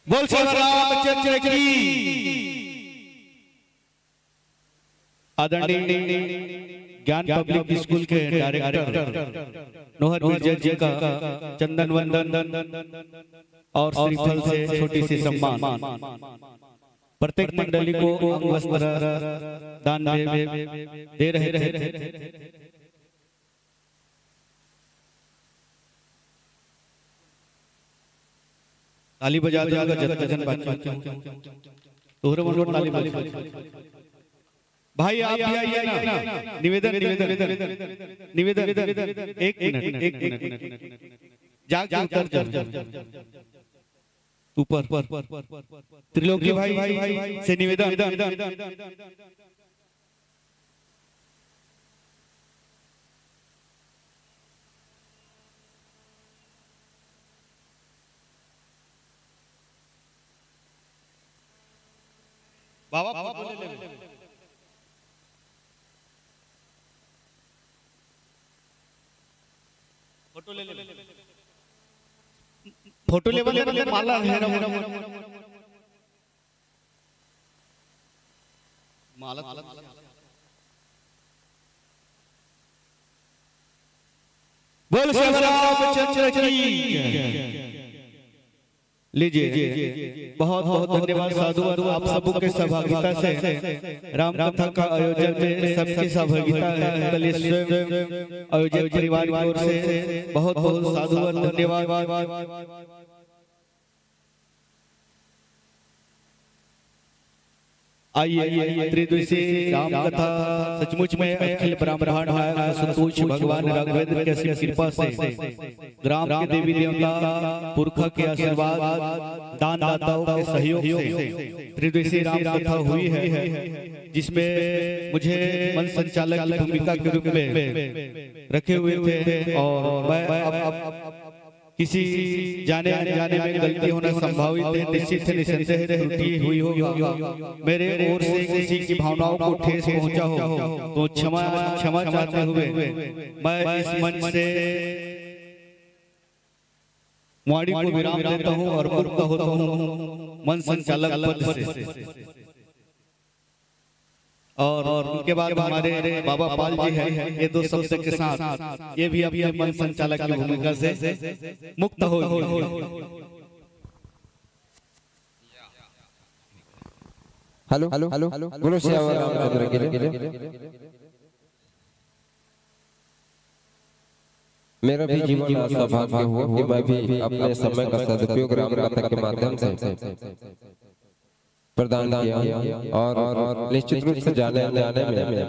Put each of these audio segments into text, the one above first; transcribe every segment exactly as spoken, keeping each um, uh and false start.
बोल श्री रामचंद्र की। आदरणीय ज्ञान पब्लिक स्कूल के डायरेक्टर नोहर बिरजर जी का चंदन वंदन और श्रीफल से छोटी सी सम्मान। प्रत्येक मंडली को अंग वस्त्र दान दे, दे रहे थे। ताली बजा दो, जतका जन बाकी हो। तोहरे मन बर ताली बजा। भाई, आप भी आइए ना। निवेदन, निवेदन, निवेदन, एक मिनट, एक मिनट। जाके उतर जाओ ऊपर। त्रिलोकी भाई से निवेदन। बाबा, फोटो ले ले। फोटो ले ले। फोटो लेवल ले, माला है ना। माला। बोल श्री रामचंद्र की। लीजिए, बहुत बहुत धन्यवाद साधुवाद आप सबों के सहभागिता से राम कथा का आयोजन में सबकी सहभागिता है। कल स्वयं आयोजक परिवार की ओर से बहुत बहुत साधुवाद, धन्यवाद। आइए, त्रिदिवसीय राम कथा सचमुच में अखिल ब्रह्मांड नायक संतोष भगवान राघवेंद्र की असीम कृपा से ग्राम के देवी देवता पुरखा के आशीर्वाद, दान दाताओं के सहयोग से त्रिदिवसीय राम कथा हुई है, जिसमें मुझे मंच संचालक की भूमिका के रूप में रखे हुए थे और मैं अब, अब किसी जाने अनजाने में गलती होना संभावित है, निश्चित है, निसंदेह त्रुटि हुई होगी। मेरे ओर से किसी की भावनाओं को ठेस पहुंचा हो तो क्षमा, क्षमा चाहते हुए मैं इस मंच से वाणी को विराम देता हूं और मुक्त होता हूं मंच संचालक पद से। और उनके बाद हमारे बाबा पाल जी हैं, ये दो शब्द के साथ ये भी अपने मंच संचालक की भूमिका से मुक्त हो गए। हेलो, हेलो, हेलो, बोलो सियावर रामचंद्र की जय। मेरा भी जीवन आज सौभाग्य हुआ कि मैं भी अपने समय का सदुपयोग राम कथा के माध्यम से प्रदान किया और निश्चित रूप से जाने अनजाने में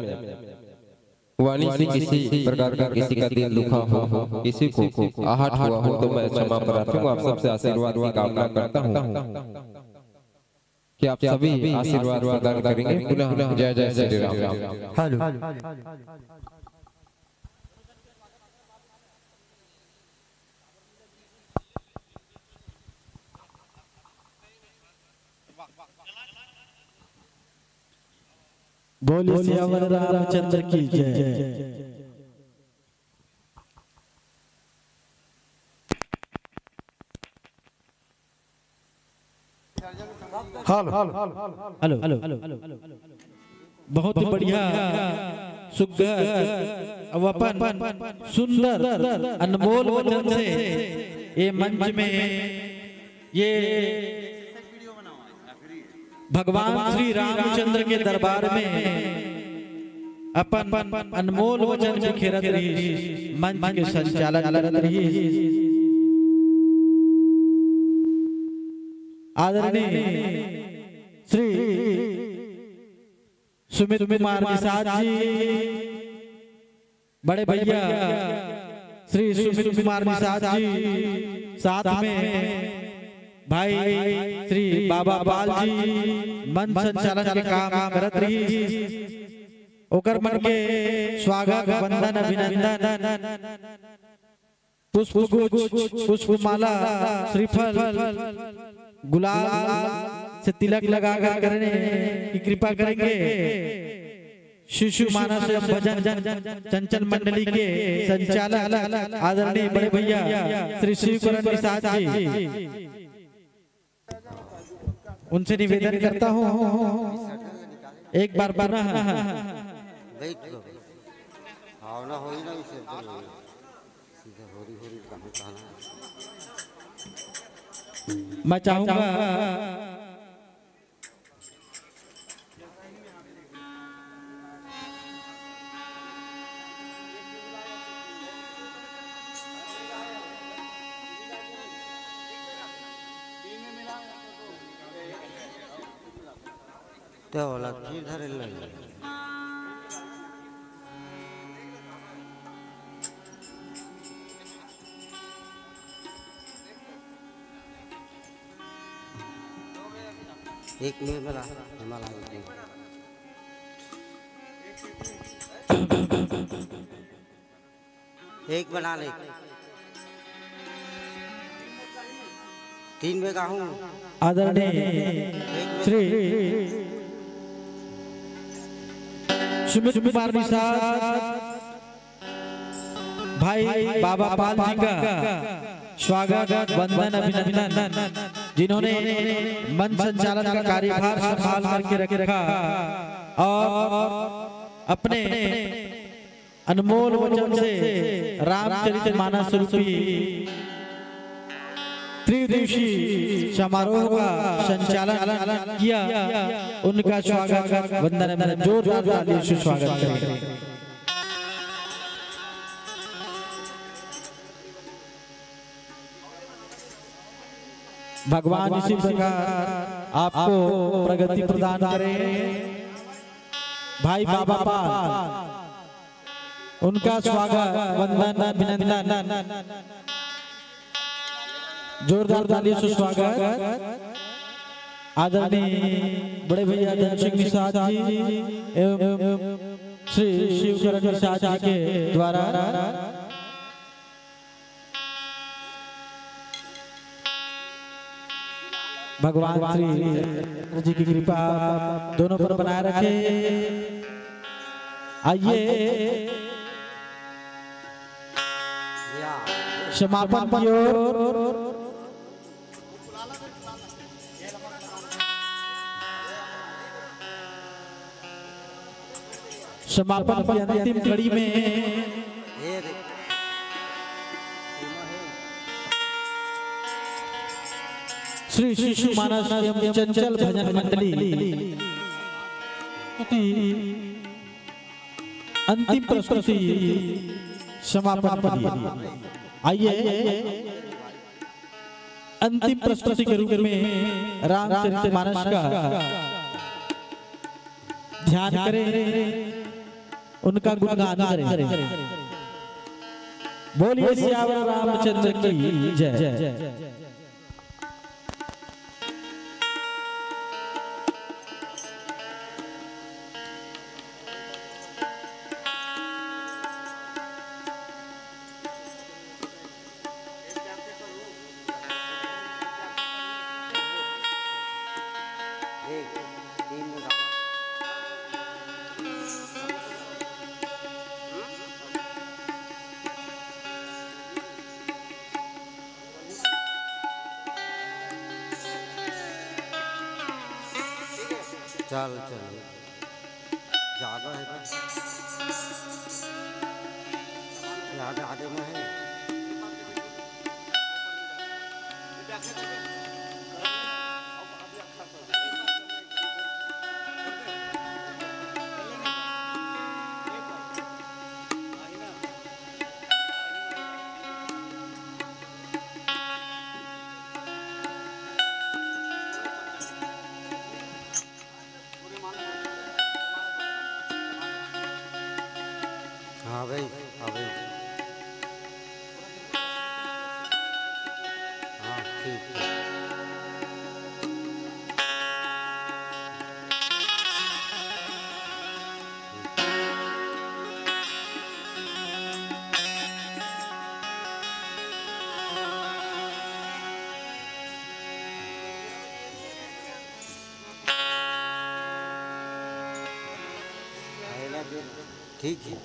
वाणी से किसी प्रकार का किसी का दिल दुखा हो, किसी को आहट हुआ हो तो मैं क्षमा प्रार्थी हूँ। आप सबसे आशीर्वाद की कामना करता हूँ कि आप सभी आशीर्वाद प्रदान करेंगे। पुनः जय जय श्री राम। हेलो। बोलिए सियावर रामचंद्र की जय। हेलो। हेलो। बहुत ही बढ़िया, सुघर, अब अपन सुंदर, अनमोल वचन से ये मंच में ये भगवान श्री रामचंद्र के दरबार में अपन अनमोल वचन बिखेरत रहिस, मंच के संचालन करत रहिस। आदरणीय श्री सुमित कुमार निषाद जी, बड़े भैया श्री सुमित कुमार निषाद जी, साथ में भाई श्री बाबा पाल जी मंच संचालन के काम करत रहिस, ओकर मन के स्वागत, वंदन, अभिनंदन, पुष्पगुच्छ, पुष्पमाला, श्रीफल, गुलाल से तिलक लगाकर करने की कृपा करेंगे। शिशु मानस एवं भजन चंचल मंडली के संचालक आदरणीय बड़े भैया श्री शिवकरण निषाद जी, उनसे निवेदन करता हूँ एक बार पुनः। बैठ लो। भावना होई ना, इसे सीधा होरी होरी कहाँ कहना है। मैं चाहूंगा ते वाला तीर धरे ले। एक मिनट में ला, हमारा एक मिनट। एक बना ले। तीन में गाहूं। आदरणीय श्री सुमित कुमार निषाद भाई बाबा पाल जी का स्वागत, वंदन, अभिनंदन, जिन्होंने मंच संचालन का कार्यभार संभाल करके रखा और अपने अनमोल वचन से रामचरित मानस रूपी त्रिदिवसीय समारोह का संचालन किया। उनका स्वागत, वंदन, अभिनंदन, जोरदार तालियों से स्वागत करें। भगवान इसी प्रकार आपको प्रगति प्रदान करें। भाई बाबा पाल, उनका स्वागत, वंदन, अभिनंदन, जोरदार ताली से स्वागत। आदरणीय बड़े भैया धन सिंह निषाद जी एवं श्री शिवकरण निषाद जी के द्वारा भगवान श्री चंद्र जी की कृपा दोनों पर बनाए रखे। आइए समापन की ओर। समापन की अंतिम कड़ी में श्री शिशु मानस एवं चंचल भजन मंडली की अंतिम प्रस्तुति समापन कड़ी। आइए अंतिम प्रस्तुति के रूप में रामचरित मानस का ध्यान करें, उनका गुणगान करें। बोलिए सियावर रामचंद्र की जय। चल, चल। ज्यादा है ना? ज्यादा आगे में है। हाँ भाई, हाँ भाई। हाँ, ठीक, ठीक। ठीक है।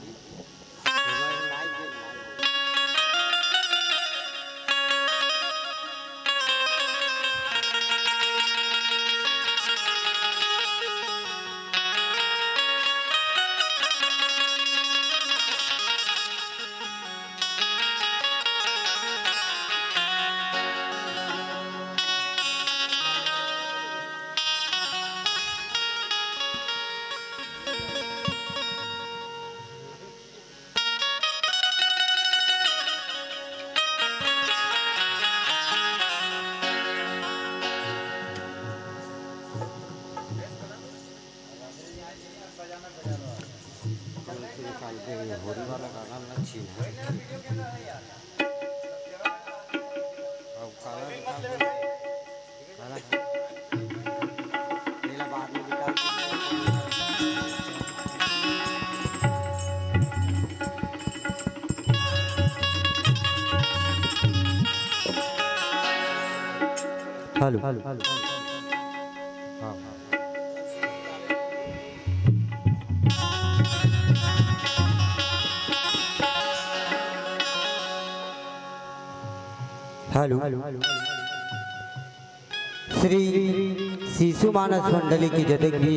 कौन से निकाल के ये होरी वाला गाना ना छीन है। अब काला निकाल दे। काला। ये ला बाद में निकाल दे। हेलो। हेलो। हाँ। हेलो। श्री शिशु मानस मंडली के जतेक भी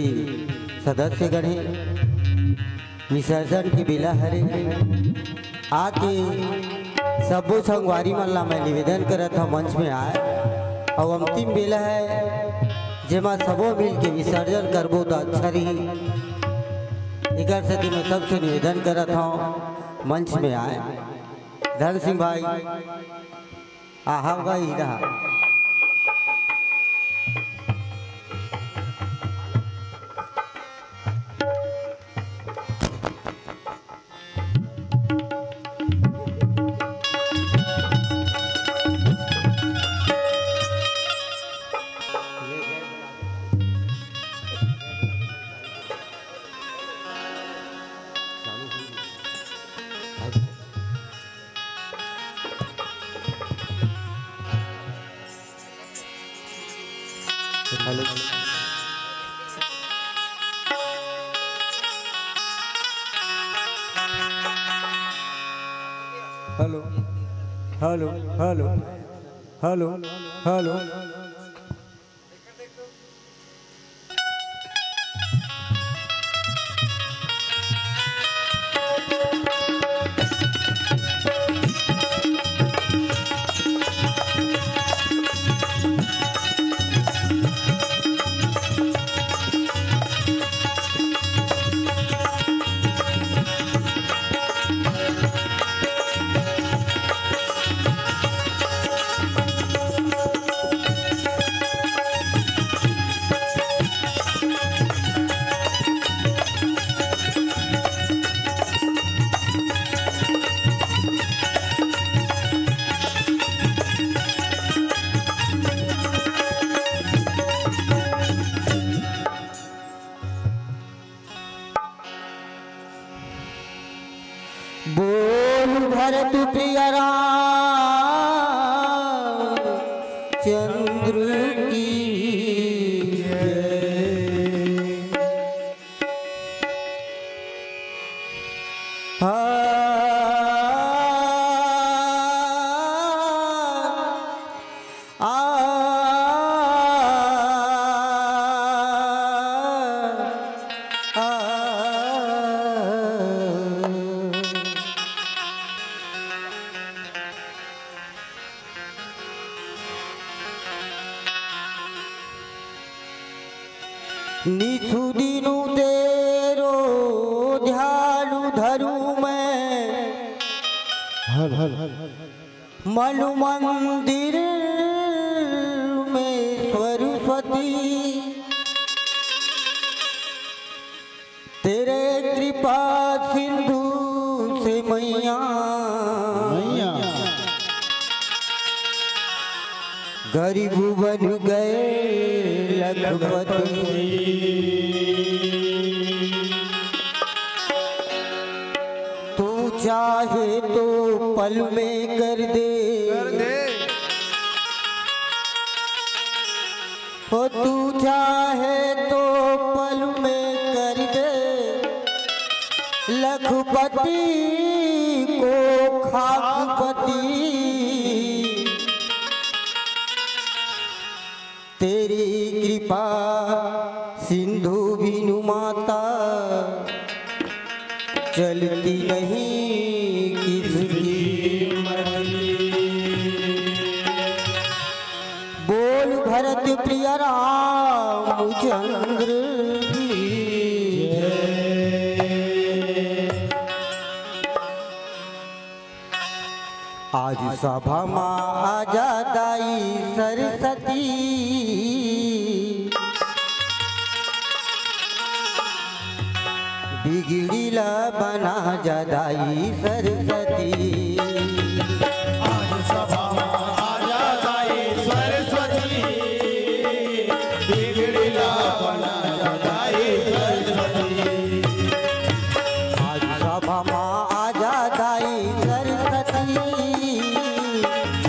सदस्यगण हे, विसर्जन के बेला हरे, आके सबो संगवारी मन ला मैं निवेदन करत हव, मंच में आए। अउ अंतिम बेला है, जेमा सबो मिल के विसर्जन करबो त अच्छा रही। एकर सेती मैं सबसे निवेदन करत हव, मंच में आए। धन सिंह भाई, आहा गा, इही रहा। Hello. Hello, hello, hello, hello, hello. बोल भरत प्रिय रामचंद्र की जय। हाँ। आ, आ, आ। निसु दिनु तेरो ध्यान धरूं मैं। हल, हल, हल, हल। मनु मंदिर में सरस्वती, तेरे कृपा सिंधु से मैया, मैया। गरीब बन गए लखपति। तू चाहे तो पल में कर दे, कर दे। हो तू चाहे तो पल में कर दे। लखपति को खाकपति, तेरी कृपा सिंधु बिनु माता, चलती नहीं किसकी मति। बोल भरत प्रिय रामचंद्र की जय। आज सभा मा आजा दाई सरस्वती, बिगड़ी ला बना जा दाई सरस्वती। आज सभा मा आजा दाई सरस्वती, बिगड़ी ला बना जा दाई सरस्वती। आज सभा मा आजा दाई सरस्वती,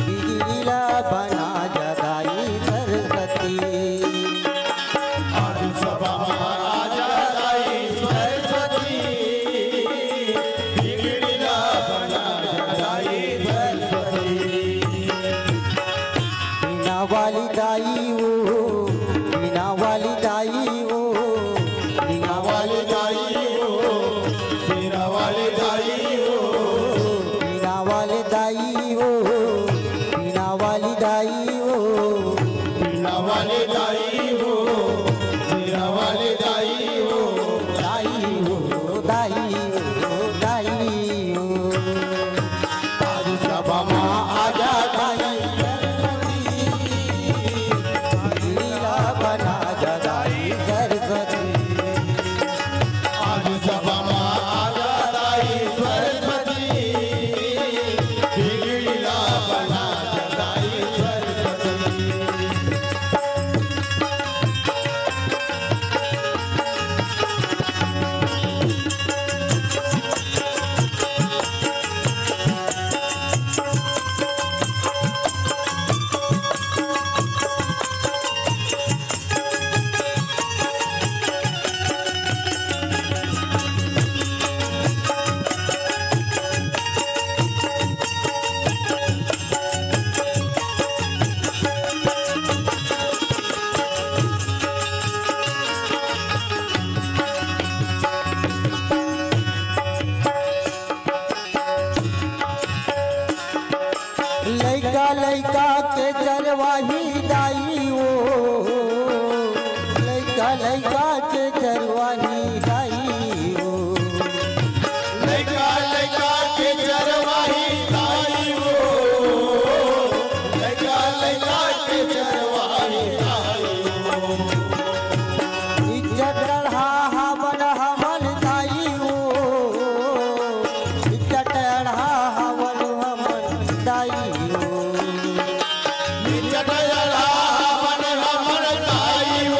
बिगड़ी ला बना जा दाई सरस्वती। आज सभा मा आजा दाई सरस्वती, बिगड़ी ला बना जा दाई सरस्वती। बीना वाली दाई ओ, बीना वाली दाई ओ, बीना वाली दाई ओ, बीना वाली दाई ओ, बीना वाली दाई ओ, बीना वाली दाई ओ, बीना वाली दाई ओ, बीना वाली दाई ओ, दाई ओ, दाई ओ, दाई ओ। आज सभा मा आजा दाई सरस्वती, बिगड़ी ला बना जा दाई सरस्वती। आज सभा मा आजा दाई सरस्वती, बिगड़ी ला बना जा दाई सरस्वती। लइका लइका के चरवाही दाई ओ, लइका लइका के चरवाही दाई ओ। लइका लइका के चरवाही दाई ओ, लइका लइका के चरवाही दाई ओ। इज्जत गढ़ा हवन हमन दाई ओ, इज्जत गढ़ा हवन हमन दाई ओ। इज्जत गढ़ा हवन हमन दाई ओ,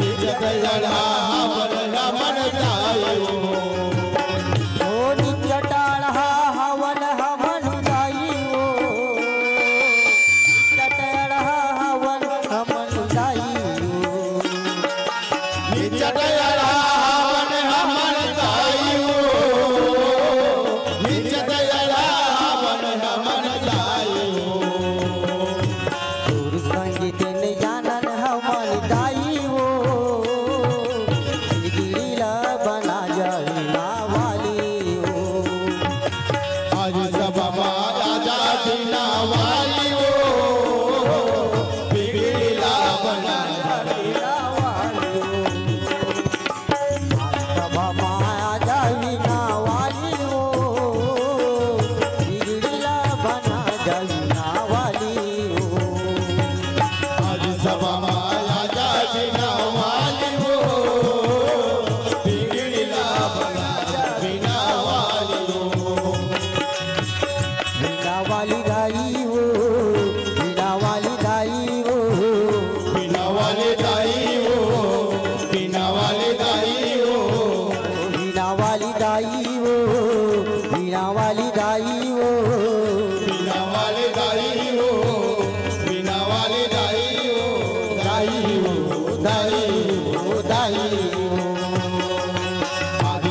इज्जत गढ़ा हवन हमन दाई ओ। ओ निचटड़हा हवन हमन दाई ओ, निचटड़हा हवन हमन दाई ओ। निचटड़हा हवन हमन दाई ओ, निचटड़हा हवन हमन दाई ओ। सुर संगीत न जानन हमन दाई ओ, बिगड़ी ला बना जा बीना वाली ओ। आज सभा मा आजा बीना वाली ओ, बिगड़ी ला बना जा बीना वाली ओ। सभा मा आजा बीना वाली ओ, बिगड़ी ला बना जा बीना वाली ओ। आज सभा मा आजा बीना वाली ओ, बिगड़ी ला बना जा बीना वाली ओ। बीना वाली दाई ओ, बीना वाली दाई ओ। बीना वाली दाई ओ, बीना वाली दाई ओ। बीना वाली दाई ओ, बीना वाली दाई ओ। बीना वाली दाई ओ, बीना वाली दाई ओ। दाई ओ, दाई ओ, दाई ओ। आज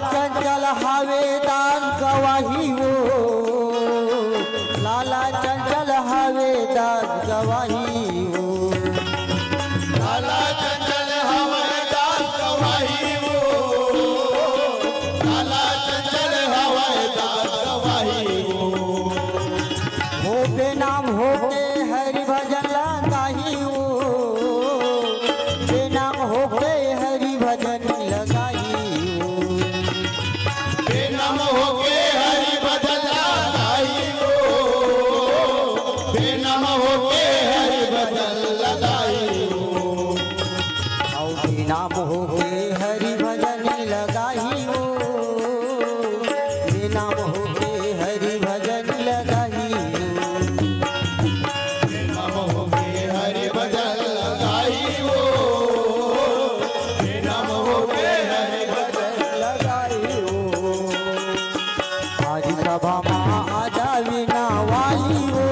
चंचल हवे दास गवाही वो, लाला चंचल हवे दास गवाही वो। लाला चंचल हवे दास गवाही वो, लाला चंचल हवे दास गवाही वो। हो बेनाम होके हरि भजन लगाही वो, बेनाम होके हरि भजन लगाही वो। बेनाम होके हरि भजन लगाई हो, बेनाम होके हरि भजन लगाई हो। आओ बेनाम होके हरि भजन लगाई हो, बेनाम होके हरि भजन लगाई हो। बेनाम होके हरि भजन लगाई हो, बेनाम होके हरि भजन लगाई हो। आज सभा मा आजा वीणा वाली हो,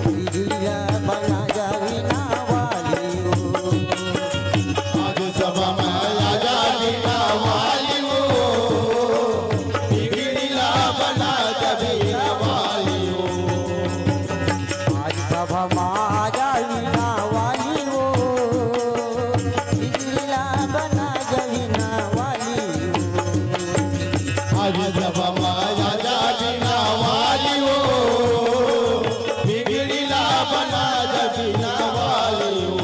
बिगड़ी ला बना जा वीणा वाली हो। आज सभा मा आजा वीणा वाली हो, बिगड़ी ला बना जा वीणा वाली हो। आज सभा मा आजा वीणा वाली हो, बिगड़ी ला बना जा वीणा वाली हो। आज सभा मा आजा वीणा वाली हो, बिगड़ी ला बना जा वीणा वाली हो।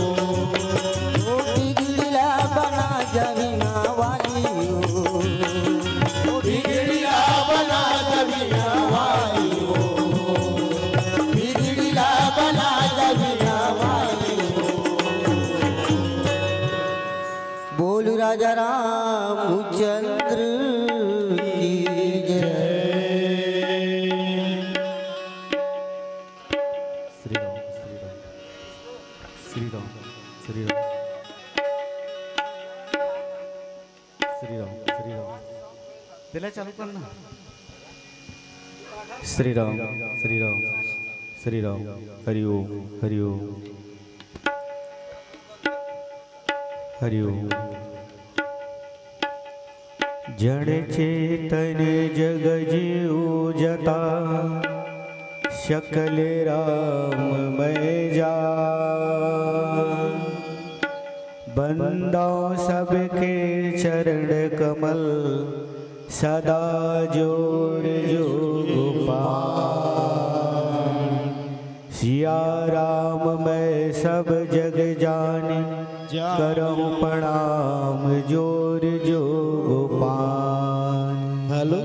ओ बिगड़ी ला बना जा वीणा वाली हो। ओ बिगड़ी ला बना जा वीणा वाली हो। बिगड़ी ला बना जा वीणा वाली हो। बोल राजा रामचंद्र की जय। श्री राम, श्री राम, श्री राम, श्री राम, श्री राम, श्री राम। तेला चालू करना। श्री राम, श्री राम, श्री राम। हरि ओम, हरि ओम, हरि ओम। जड़ चेतन जग जीव जता, सकल राम मैं जान। बंदौ सबके चरण कमल, सदा जोर जोग पान। सिया राम मैं सब जग जान, करहु प्रणाम जोर जोग पान। हेलो।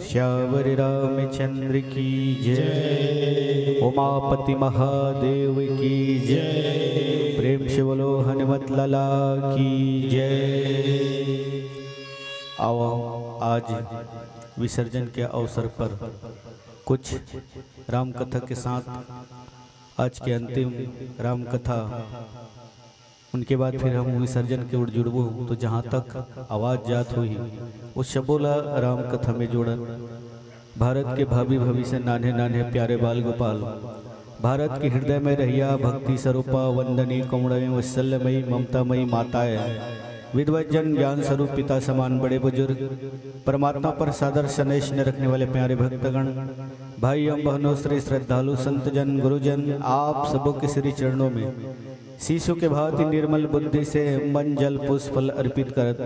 सियावर रामचंद्र की जय। जय। उमापति महादेव की जय। जय। प्रेम से बोलो हनुमत लाला की जय। आओ, आज विसर्जन के अवसर पर कुछ राम कथा के साथ आज के अंतिम राम कथा, उनके बाद फिर हम विसर्जन के ओर जुड़बो। तो जहाँ तक आवाज जात होही, वो सबो ला राम कथा में जोड़न। भारत के भावी भविष्य, नान्हे नान्हे प्यारे बाल गोपाल, भारत के हृदय में रहिया, भक्ति स्वरूपा, वंदनीय करुणामयी, वात्सल्यमयी, ममतामयी माताएं, विद्वत जन, ज्ञान स्वरूप पिता समान बड़े बुजुर्ग, परमात्मा पर सादर स्नेह रखने वाले प्यारे भक्तगण, भाई एवं बहनों, श्री श्रद्धालु संत जन, गुरुजन, आप सबों के श्री चरणों में शिशु के भांति निर्मल बुद्धि से मंजल पुष्प फल अर्पित करत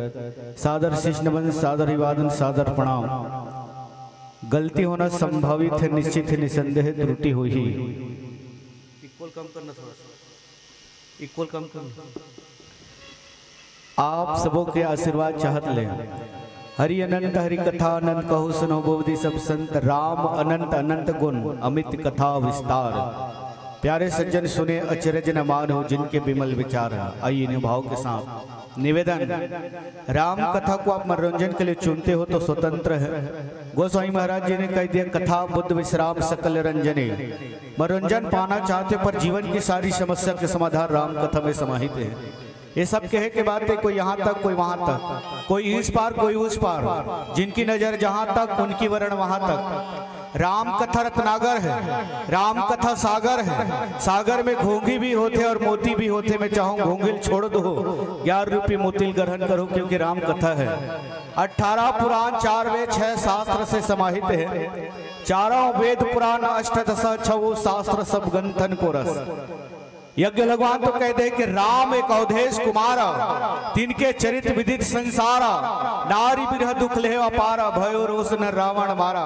सादर शीश नमन, सादर अभिवादन, सादर प्रणाम। गलती होना संभावित है, निश्चित ही निसंदेह त्रुटि होही। इक्वल कम करना थोड़ा सा, इक्वल कम करना। आप सबों के आशीर्वाद चाहत ले। हरि अनंत हरि कथा अनंत, कहु सुनो बोधि सब संत। राम अनंत अनंत गुण, अमित कथा विस्तार। प्यारे सज्जन सुने अचरज न मानो, जिनके विमल विचार। आइए इन्हीं भाव के साथ निवेदन, राम कथा को आप मनोरंजन के लिए चुनते हो तो स्वतंत्र है। गोस्वामी महाराज जी ने कह दिया, कथा बुद्ध विश्राम सकल रंजने। मनोरंजन पाना चाहते हो पर जीवन की सारी समस्या के समाधान राम कथा में समाहित है। ये सब कहे के बात है, कोई यहाँ तक, कोई वहाँ तक, कोई इस पार, कोई उस पार, जिनकी नजर जहाँ तक, उनकी वरण वहाँ तक। राम कथा रत्नागर है, राम कथा सागर है। सागर में घोंघी भी होथे और मोती भी होथे। मैं चाहूँ घोंघी ल छोड़ दो, ज्ञान रूपी मोती ल ग्रहण करो, क्योंकि राम कथा है। अठारह पुराण, चार वेद, छह शास्त्र से समाहित है। चारों वेद पुराण अष्टदश, छवो शास्त्र सब ग्रंथन को रस। यज्ञ भगवान तो कह दे कि राम एक अवधेश कुमारा, तिनके चरित विदित संसारा, नारी बिरह दुख लेह अपारा, भयो रोष न रावण मारा।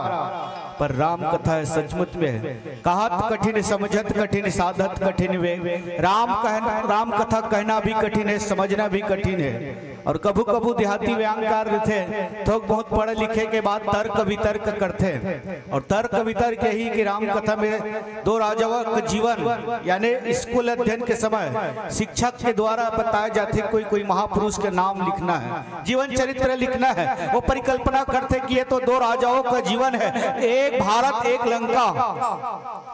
पर राम कथा है सचमुच में, कहत कठिन, समझत कठिन, साधत कठिन वे। राम कहन-, राम कथा कहना भी कठिन है, समझना भी कठिन है। और कभू कभू देहाती व्यांगकार रहिथे, थोक बहुत पढ़े लिखे के बाद तर्क वितर्क करथे। और तर्क वितर्क यही कि राम कथा में दो राजाओं का जीवन, यानी स्कूल अध्ययन के समय शिक्षक के द्वारा बताए जाथे, कोई कोई महापुरुष के नाम लिखना है, जीवन चरित्र लिखना है। वो परिकल्पना करथे कि ये तो दो राजाओं का जीवन है, एक भारत एक लंका।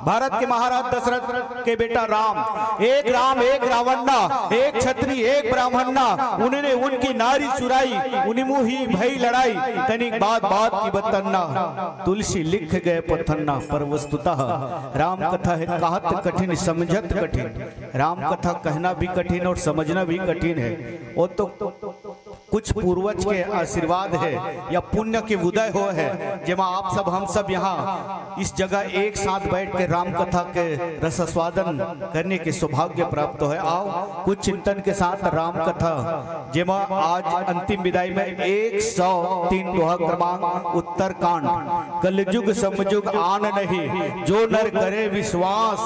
भारत के महाराज दशरथ के बेटा राम, एक राम एक रावण ना, एक छत्री एक ब्राह्मण ना, उन्होंने उनकी नारी चुराई, उन्हीं मुही भई लड़ाई, तनिक बात बात की बतन्ना, तुलसी लिख गए पथन्ना। पर वस्तुतः राम कथा है कहत कठिन, समझत कठिन। राम कथा कहना भी कठिन और समझना भी कठिन है। वो तो कुछ पूर्वज के आशीर्वाद है या पुण्य के उदय हो है, जेमा आप सब, हम सब यहाँ इस जगह एक साथ बैठ के राम कथा के रसास्वादन करने के सौभाग्य प्राप्त है। आओ, कुछ चिंतन के साथ राम कथा, जेमा आज अंतिम विदाई में एक सौ तीन दोहा क्रमांक, उत्तरकांड। कलयुग समयुग आन नहीं, जो नर करे विश्वास,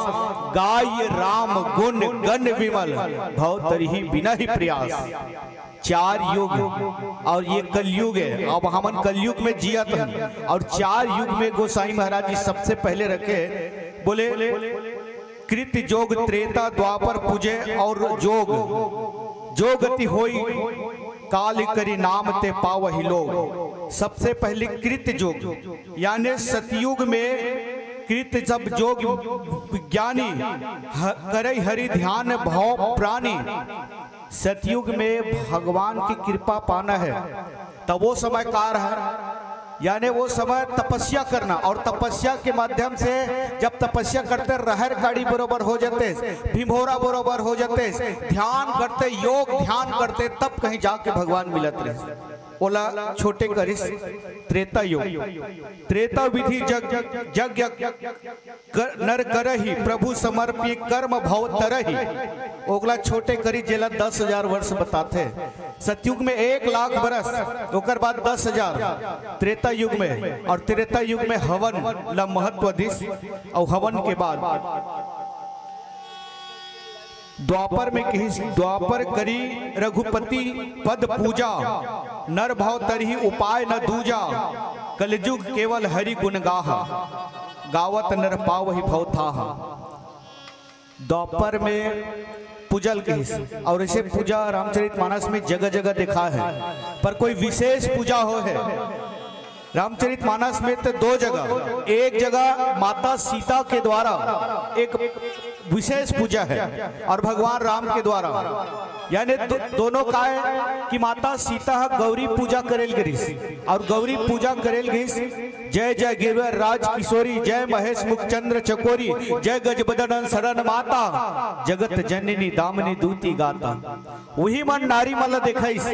गाय राम गुण गण विमल, भव तरही बिना ही प्रयास। चार युग और ये कलयुग है। अब हमन कलयुग में जियत हन और चार युग में गोसाई महाराज जी सबसे पहले रखे, बोले, कृत जोग त्रेता द्वापर पूजे और जोग, जो गति होई काल करी नाम ते पावहि लोग। सबसे पहले कृत जोग, यानी सतयुग में कृत जब जोग विज्ञानी ह-, करई हरि ध्यान भव प्राणी। सतयुग में भगवान की कृपा पाना है, तब वो समय कार है, यानी वो समय तपस्या करना। और तपस्या के माध्यम से जब तपस्या करते, रहर काड़ी बरोबर हो जाते, भिंभोरा बरोबर हो जाते, ध्यान करते, योग ध्यान करते, तब कहीं जाके भगवान मिलत रहे। ओला छोटे करिस त्रेता युग। त्रेता विधि जग, जग, जग कर, नर करही प्रभु समर्पी कर्म भव तरही। ओकला छोटे करी, जेला दस हजार वर्ष बताथे। सतयुग में एक लाख बरस, ओकर बाद दस हजार त्रेता युग में, और त्रेता युग में हवन ला महत्व दिस, और हवन के बाद द्वापर में कहिस, द्वापर करी रघुपति पद पूजा, नर भव तरही उपाय न दूजा, कलयुग केवल हरि गुण गाहा, गावत नर पावहि भव थाहा। द्वापर में पूजल कहिस, और ऐसे पूजा रामचरित मानस में जगह जगह देखा है, पर कोई विशेष पूजा हो है रामचरित मानस में तो दो जगह, एक जगह माता सीता के द्वारा एक विशेष पूजा है और भगवान राम के द्वारा, यानी दो, दोनों का है कि माता सीता ह गौरी पूजा करेल गिरिस और गौरी पूजा करेल गिरिस। जय जय गिरवर राज किशोरी, जय महेश मुख चंद्र चकोरी, जय गजबदन शरण माता, जगत जननी दामिनी दूती गाता। वही मन नारी मन ला देखाइस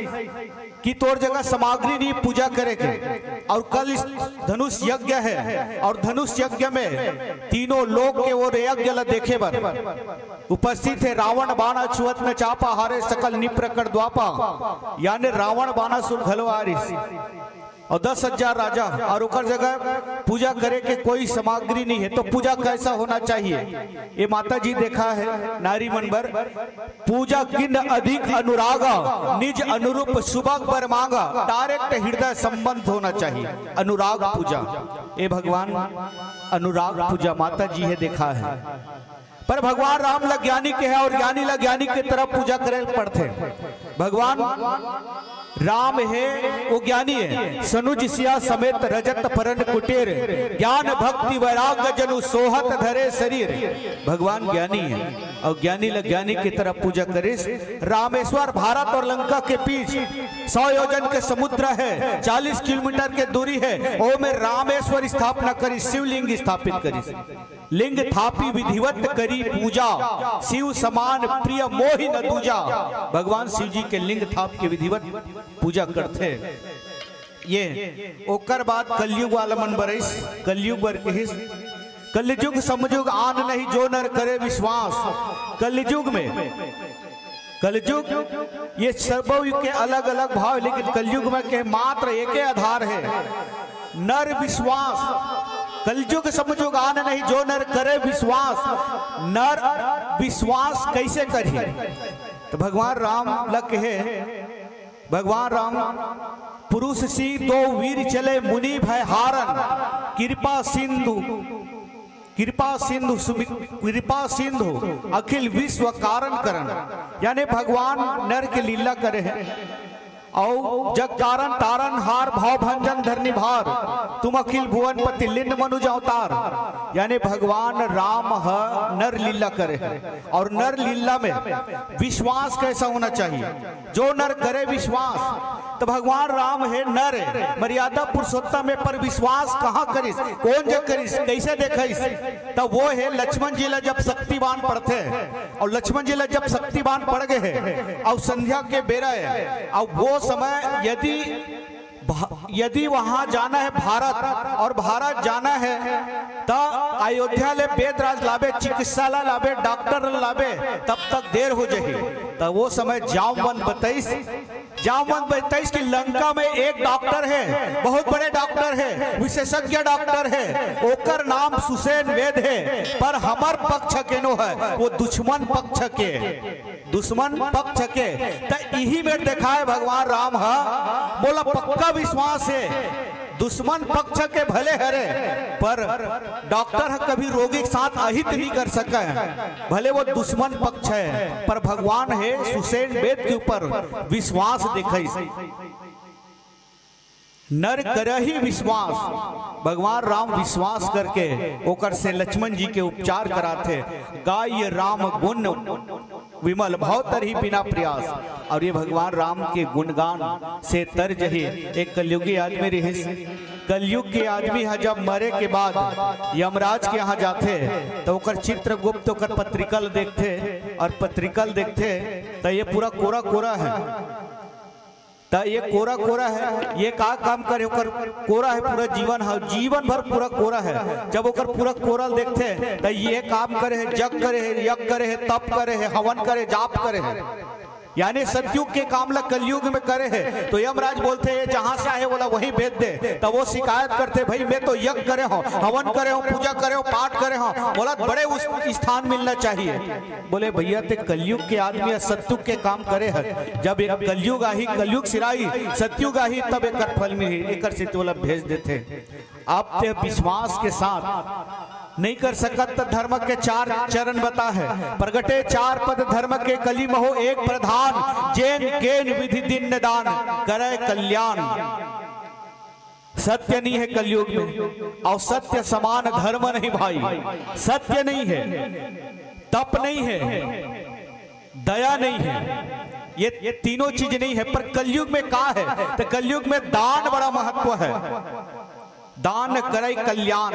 कि तोर जगह सामग्री नहीं पूजा करे के, और कल इस धनुष यज्ञ है, और धनुष यज्ञ में तीनों लोक के वो यज्ञ ला देखे बर उपस्थित है। रावण बाण छुअत न चापा, हारे सकल निप रकड़ द्वापा, यानी रावण बाणासुर घलो आरिस। और दस हजार राजा, और ओकर जगह पूजा करे के कोई सामग्री नहीं है, तो पूजा कैसा होना चाहिए? ये माता जी देखा है नारी मन बर, पूजा किन अधिक अनुरागा, निज अनुरूप सुभग बर मांगा। डायरेक्ट हृदय संबंध होना चाहिए। अनुराग पूजा, ए भगवान, अनुराग पूजा माता जी है देखा है। पर भगवान राम ला ज्ञानी केहे और ज्ञानी ला ज्ञानी के तरह पूजा करे पड़थे। भगवान राम हे, वो ज्ञानी हे। सनुज सिया समेत रजत परन कुटीर, ज्ञान भक्ति वैराग्य जनु सोहत धरे शरीर। भगवान ज्ञानी हे और ज्ञानी ला ज्ञानी के तरह पूजा करिस। रामेश्वर भारत और लंका के बीच सौ योजन के समुद्र हे, चालीस किलोमीटर के दूरी हे। ओमे रामेश्वर स्थापना करिस, शिवलिंग स्थापित करिस। लिंग थापी विधिवत करी पूजा, शिव समान प्रिय मोहि न दूजा। भगवान शिव जी के लिंग थाप के विधिवत पूजा करथे। ये ओकर बाद कलयुग वाला मन बरइस, कलयुग बर कहिस, कलयुग समयुग आन नहीं जो नर करे विश्वास। कलयुग में, कलयुग ये सब युग के अलग-अलग भाव हे, लेकिन कलयुग में के मात्र एके आधार हे, नर विश्वास। कलयुग समयुग आन नहीं जो नर करे विश्वास, नर विश्वास कइसे करही? त भगवान राम ल कहे, भगवान राम, पुरुष सी दो वीर चले मुनि भय हारन, कृपा सिंधु कृपा सिंधु सुमि-, कृपा सिंधु अखिल विश्व कारण करन, यानी भगवान नर के लीला करे हे। अउ जग कारण तारन हार भव भंजन धरनी भार, तुम अखिल भुवन पति लिंद मनुज अवतार, यानी भगवान राम ह नर लीला करे हे। और नर लीला में विश्वास कैसा होना चाहिए? जो नर करे विश्वास, त भगवान राम हे नर हे, मर्यादा पुरुषोत्तम हे, पर विश्वास कहाँ करिस, कौन जग करिस, कैसे देखइस? त वो हे लक्ष्मण जी ला जब शक्ति बाण पड़थे, और लक्ष्मण जी ला जब शक्ति बाण पड़ गे हे, और संध्या के बेरा हे, और वो समय यदि भा-, यदि वहां जाना हे भारत, और भारत जाना हे, त अयोध्या ले वेद राज लाबे, चिकित्सालय लाबे, डॉक्टर लाबे, तब तक देर हो जाही। त वो समय जामवंत बताइस, जामवंत बताइस कि लंका में एक डॉक्टर हे, बहुत बड़े डॉक्टर हे, विशेषज्ञ डॉक्टर हे, ओकर नाम सुषेण वेद हे, पर हमर पक्ष के नो हे, वो दुश्मन पक्ष के, दुश्मन पक्ष के। त इही मेर देखाय भगवान राम ह, मोला पक्का विश्वास हे, दुश्मन पक्ष के भले हरे, पर डॉक्टर ह कभी रोगी के साथ अहित नहीं कर सके, भले वो दुश्मन पक्ष हे, पर भगवान हे सुषेण वेद के ऊपर विश्वास देखइस। नर करही विश्वास, भगवान राम विश्वास करके ओकर से लक्ष्मण जी के उपचार कराथे। गाय राम गुण विमल भव तरही बिना प्रयास। और ये भगवान राम के गुणगान से तर जही। एक कलयुगी आदमी रहिस। कलयुग के आदमी ह जब मरे के बाद यमराज के यहाँ जाथे, तो ओकर चित्रगुप्त ओकर पत्रिका ल देखथे, और पत्रिका ल देखथे, तो ये पूरा कोरा कोरा हे। त ये कोरा कोरा हे, ये का काम करे, ओकर कोरा हे पूरा जीवन ह, जीवन भर पूरा कोरा हे। जब ओकर पूरा कोरा ल देखथे, त ये काम करे हे, जग करे हे, यज्ञ करे हे, तप करे हे, हवन करे, जाप करे हे, यानी सतयुग के काम ला कलयुग में करे हे। तो यमराज बोलथे, "ये जहां से आए, ओला वहीं भेज दे।" तब वो शिकायत करथे, "भाई, मैं तो यज्ञ करे हों, हवन करे हों, पूजा करे हों, पाठ करे हों, ओला बड़े उस स्थान मिलना चाहिए।" बोले, "भैया, ते कलयुग के आदमी हे, सतयुग के काम करे हे। जब एक कलयुग आही, कलयुग सिराही, सतयुग आही, तब एकर फल मिलही, एकर से तोला भेज देथे।" आप ते विश्वास के साथ नहीं कर सकत, त धर्म के चार चरण बता हे। प्रगटे चार पद धर्म के, कली महो एक प्रधान, जेन केन विधि दिन निदान, करे कल्याण। सत्य नहीं हे कलयुग में, और सत्य समान धर्म नहीं भाई, सत्य नहीं हे, तप नहीं हे, दया नहीं हे, ये, ये तीनों चीज नहीं हे। पर कलयुग में का हे? त कलयुग में दान बड़ा महत्व हे, दान करे कल्याण।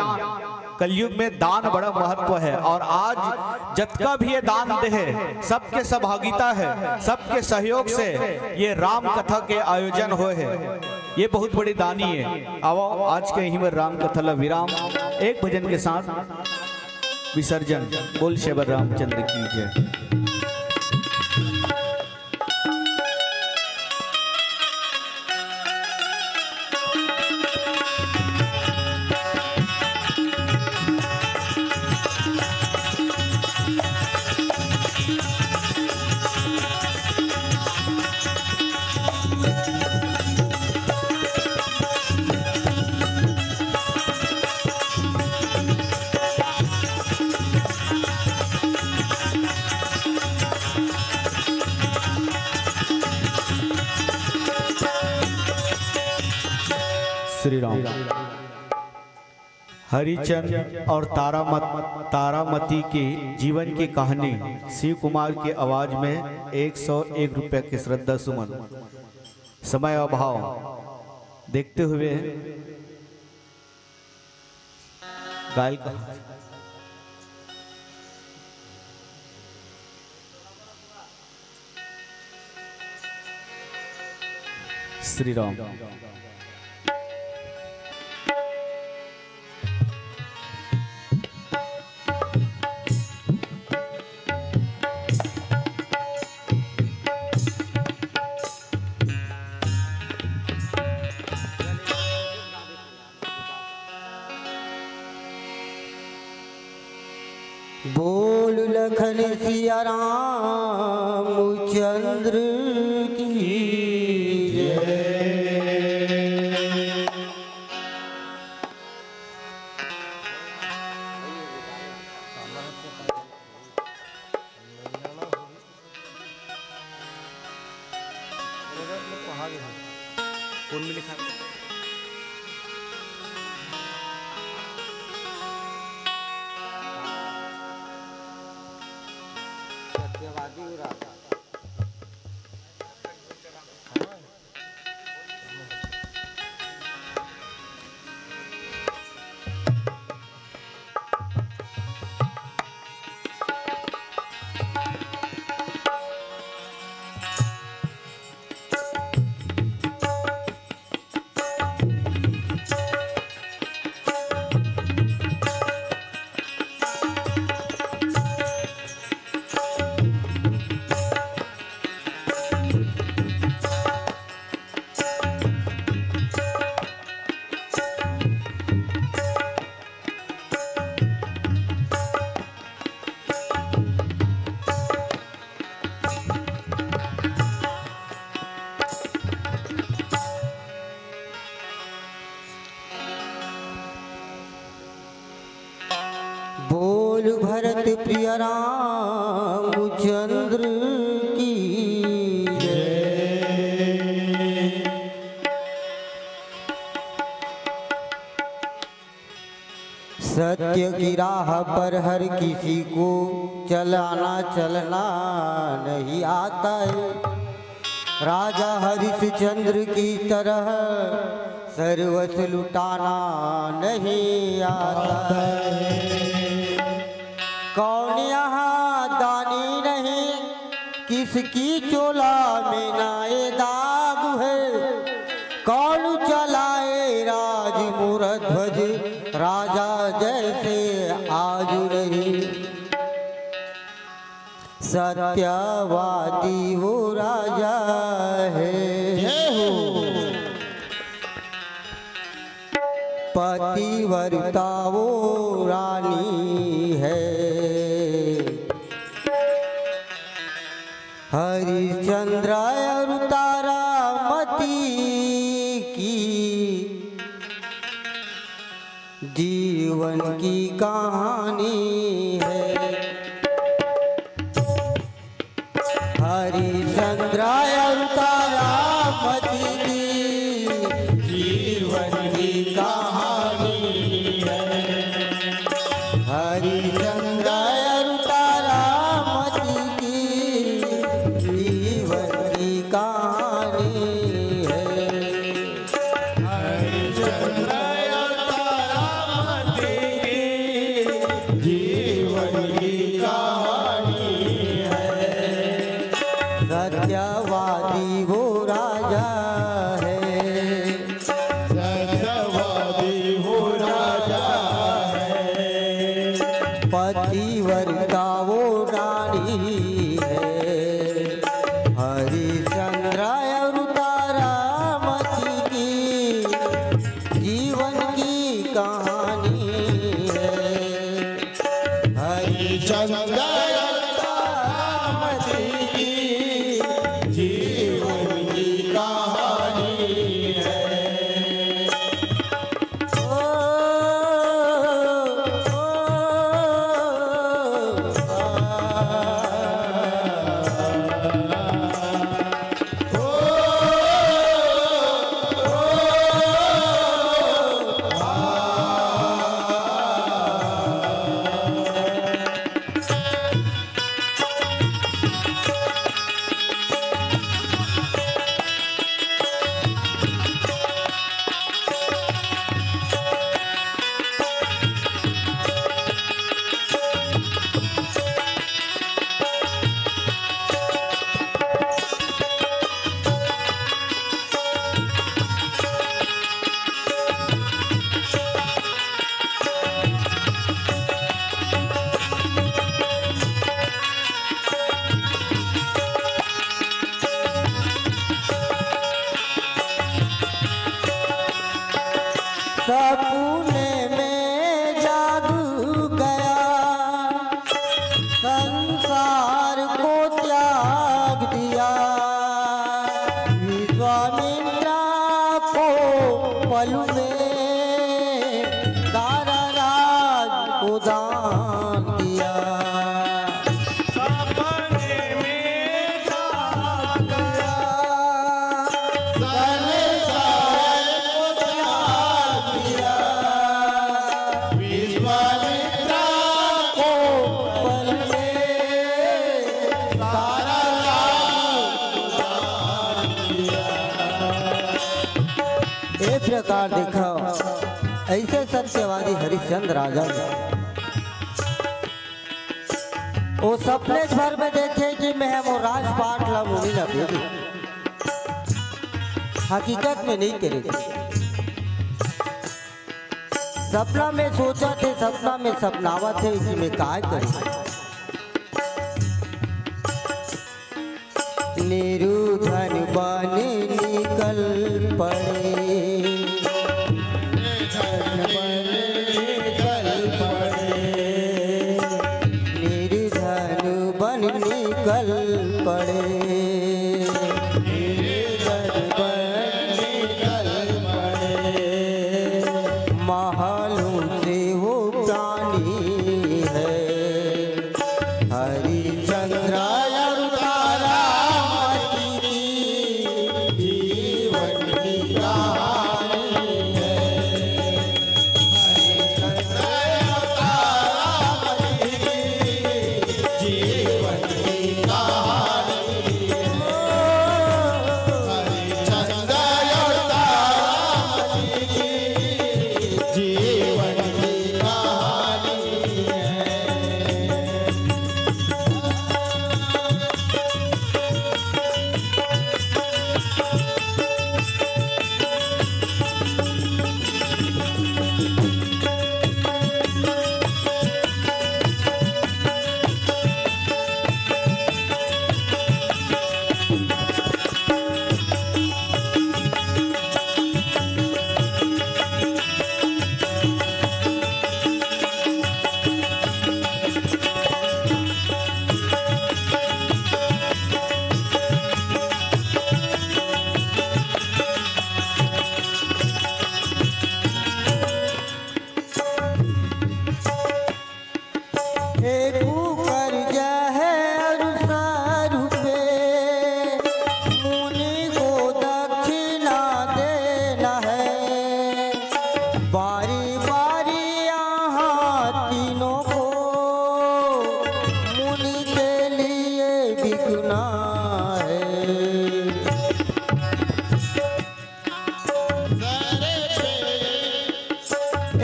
कलयुग में दान बड़ा महत्व हे, और आज जतका भी ये दान दे हे, सबके सहभागिता हे, सबके सहयोग से ये राम कथा के आयोजन होय हे। ये बहुत बड़ी दानी हे। आवो, आज के इही में राम कथा ला विराम, एक भजन के साथ विसर्जन। बोल शबर रामचंद्र की जय। श्री राम। हरिचंद और तारामत-, तारामती के जीवन की कहानी शिव कुमार की आवाज में एक सौ एक रुपया के श्रद्धा सुमन। समय अभाव देखते हुए गायल कहा। श्री राम। बोल लखन सिया रामचंद्र की जय। कौन में लिखा है? सत्यवादी हो रहा था। बोल भरत प्रिय रामचंद्र की जय। सत्य की राह पर हर किसी को चलाना चलना नहीं आता है। राजा हरिश्चंद्र की तरह सर्वस्व लुटाना नहीं आता है। कौन यहाँ दानी नहीं, किसकी चोला में ना ये दाग है। कौन चलाए राज मोर ध्वज, राजा जैसे आज नहीं। सत्यवादी वो राजा है। जय हो। पतिव्रता वो रानी है। हरिश्चंद्र और तारामती की जीवन की कहानी है। हरिश्चंद्र और तारामती की जीवन की कहानी है। हरिश्चंद्र और तारामती की जीवन की कहानी है। हरिश्चंद्र और तारामती की जीवन की कहानी है। सत्यवादी वो राजा है। सत्यवादी वो राजा है। पतिव्रता वो रानी है। हरिश्चंद्र और तारामती की जीवन की कहानी है। हरिश्चंद्र और तारामती की जीवन की कहानी है। ओ, ओ, आ, पल में सारा राज उजाड़ दिया। सपने में जागा, संसार को त्याग दिया। विश्वामित्रा को पल में सारा राज उजाड़ दिया। ए प्रकार देखो, ऐसे सत्यवादी हरिश्चंद्र राजा ने वो सपने भर में देखे कि मैं वो राजपाट ला मुनि ला दे दे। हकीकत में नहीं करे। सपना में सोचा थे, सपना में सपनावा थे कि मैं काय करूं। निर्धन बन निकल पड़े, निर्धन बन निकल पड़े, निर्धन बन निकल पड़े, निर्धन बन निकल पड़े। महलों से वो प्राणी है। हरिश्चंद्र और तारामती की जीवन की कहानी है। हरिश्चंद्र और तारामती की जीवन की कहानी है। हरिश्चंद्र और तारामती की जीवन की कहानी है। एक कर्ज है और सौ रुपये, मुनि को दक्षिणा देना है। बारी बारी यहाँ तीनों को मुनि के लिए बिकना है।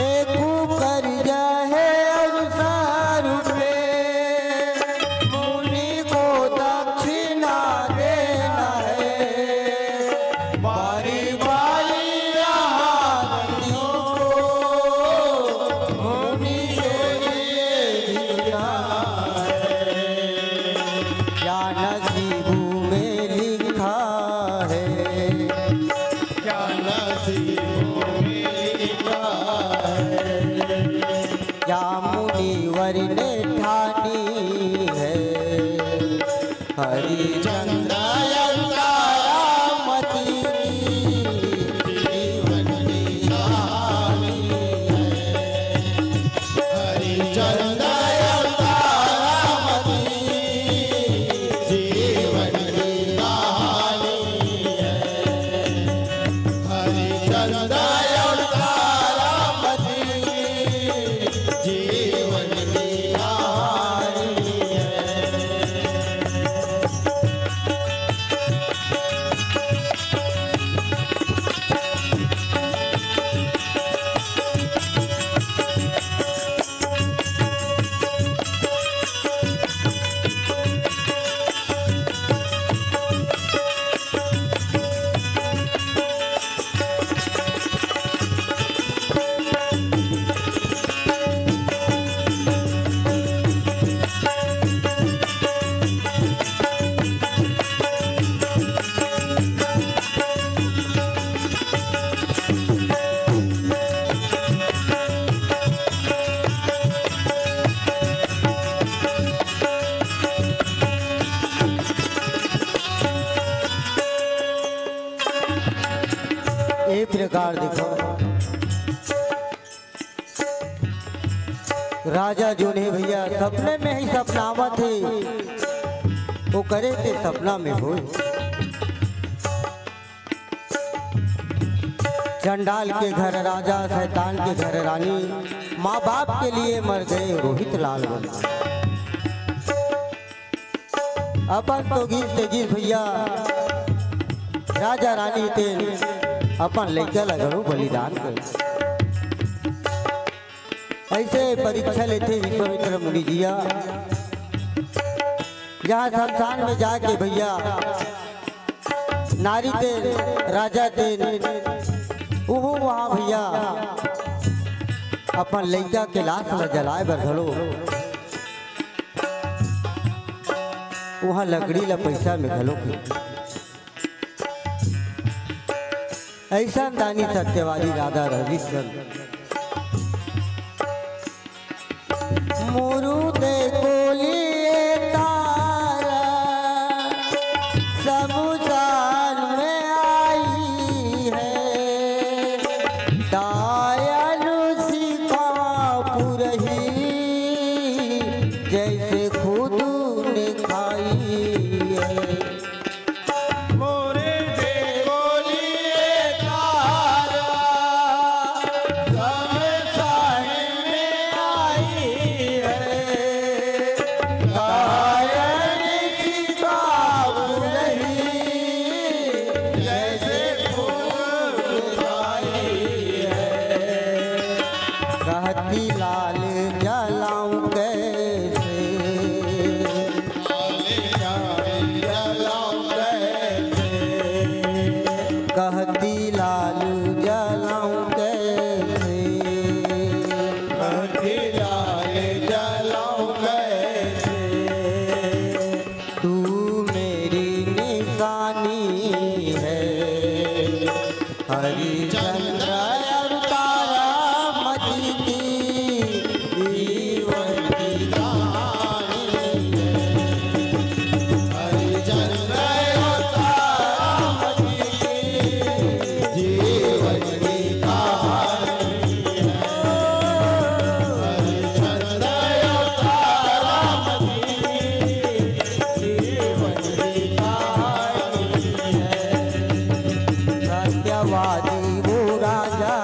एक कर्ज है और सौ रुपये, मुनि को दक्षिणा देना है। बारी बारी आरतियों को मुनि के लिए झुकना है। क्या नसीबों में लिखा है, क्या नसीबों में लिखा है, क्या मुनिवर ने ठानी है। हरिश्चंद्र और तारामती की जीवन की कहानी है। हरिश्चंद्र और तारामती जीवन की कहानी है। हरिश्चंद्र और तारामती जीवन की कहानी है। ए प्रकार देखो, राजा जोन हे भैया, सपने में ही सपना आवत हे, ओकरे ते सपना में होय। चंडाल के घर राजा, शैतान के घर रानी, माँ बाप के लिए मर गए रोहित लाल वर्मा। अपन तो गीस ते गीस भैया, राजा रानी तेन अपन लइका ला घलो बलिदान कर। ऐसे परीक्षा लेथे विश्वामित्र मुनि जिया, जहाँ शमशान में जाके भैया नारी तेन, राजा तेन, उहू वहाँ भैया अपन लइका के लाश ला जलाए बर घलो उहाँ लकड़ी ला पैसा में घलो के। ऐसा दानी सत्यवादी राजा रविचंद्र। मुरुदे कोलिए तारा शमशान में आई है, डायन सिखा पुरही जैसे खुद ने खाई है। मोरे दे कोलिए तारा शमशान में आई है, डायन सिखा पुरही जैसे खुद खाई है। कहती लाल जलाऊं कैसे, कहती लाल जलाऊं कैसे, कहती लाल जलाऊं कैसे, तू मेरी निशानी है। हरिचंद्र और तारामती की जीवन की कहानी है। हरिचंद्र और तारामती की जीवन की कहानी है। हरिचंद्र और तारामती की जीवन की कहानी है। सत्यवादी वो राजा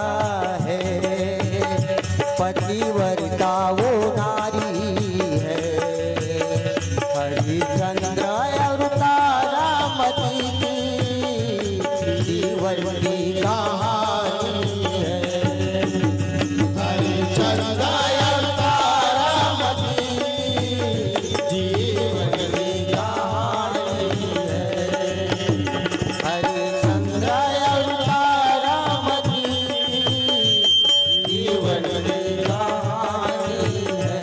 है, पतिव्रता वो नारी है। हरिचंद्र और तारामती की जीवन की कहानी है। हरिचंद्र और तारामती की जीवन की कहानी है। हरिचंद्र और तारामती जीवन की कहानी है।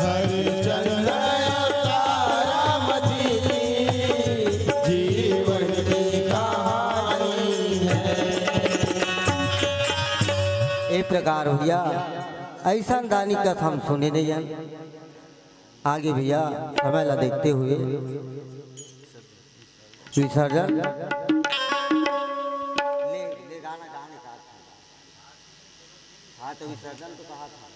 हरिचंद्र और तारामती जीवन की कहानी है। ए प्रकार भैया, ऐसा दानी कथा हम सुने नहीं हैं। आगे भैया, समय ला देखते हुए विसर्जन। ले, ले गाना, गाने का। हाँ, तो विसर्जन तो कहा था।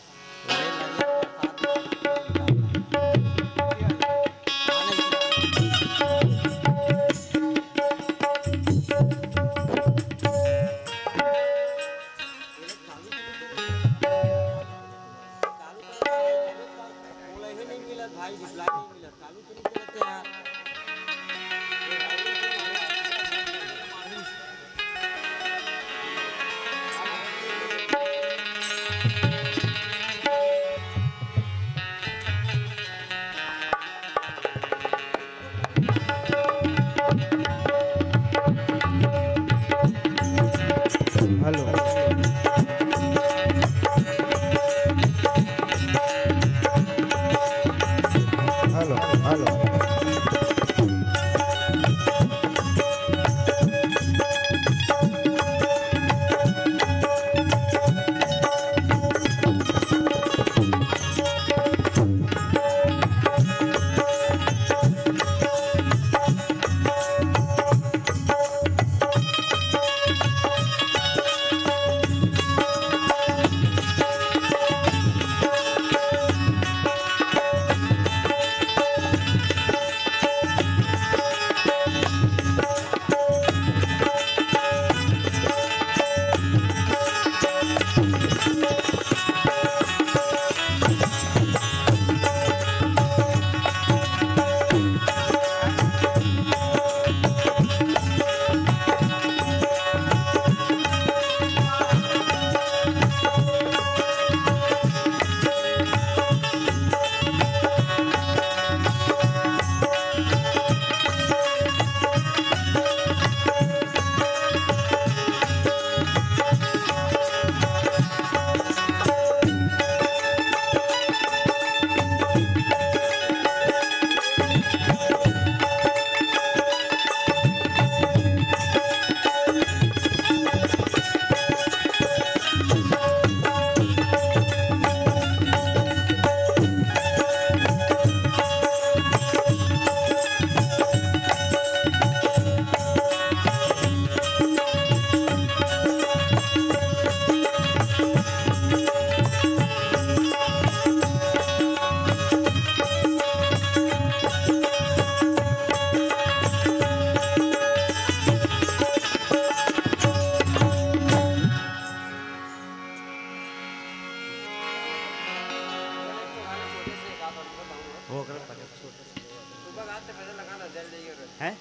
हैं?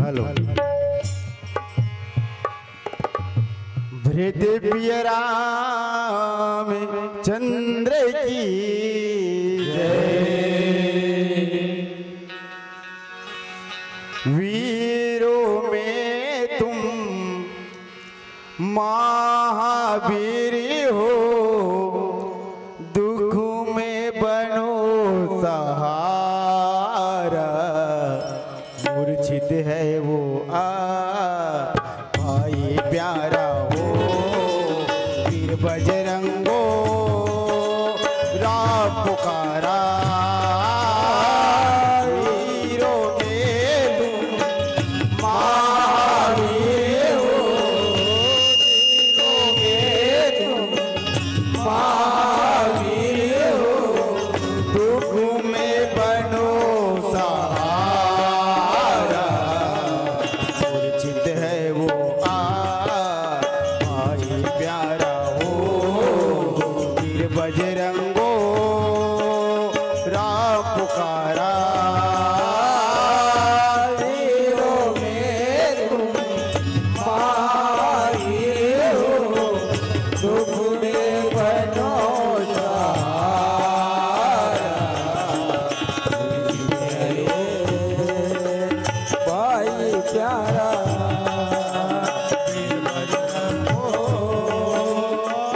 हेलो। भृत प्रिय राम चंद्र की जय। वीरों में तुम महावीर हो, दुख में बनो सहारा। मूर्छित है वो आ भाई प्यारा हो, वीर बजरंगो राम पुकारा। वीरों में तुम महावीर हो, वीरों में तुम महावीर हो, दुख में बनो सहारा। मूर्छित है वो आ भाई प्यारा हो, वीर बजरंगो राम पुकारा। वीरों में तुम महावीर हो, दुख में बनो सहारा। भाई प्यारा, ओ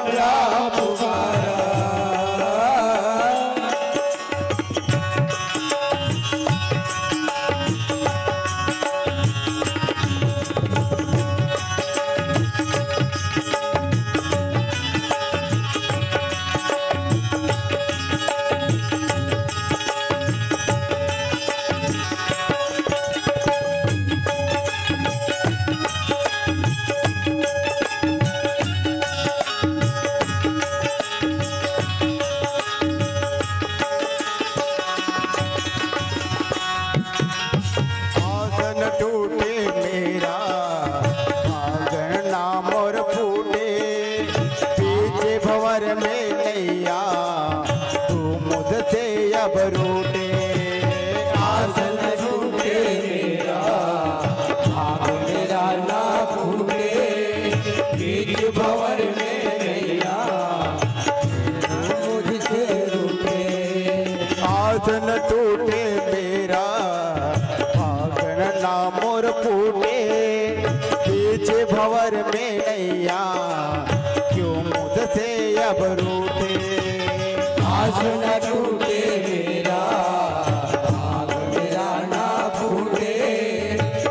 राम पुकारा। आसन टूटे मेरा, आंगन ना मोर फूटे, बीच भंवर में नैया, तू मुझसे अब रूठे। आसन टूटे मेरा, आंगन ना फूटे, बीच भंवर में नैया, मुझसे रूठे। आसन टूटे मेरा, आंगन ना मोर फूटे, बीच भंवर में नैया, क्यों मुझसे अब रूठे। आसन टूटे मेरा, आंगन ना फूटे,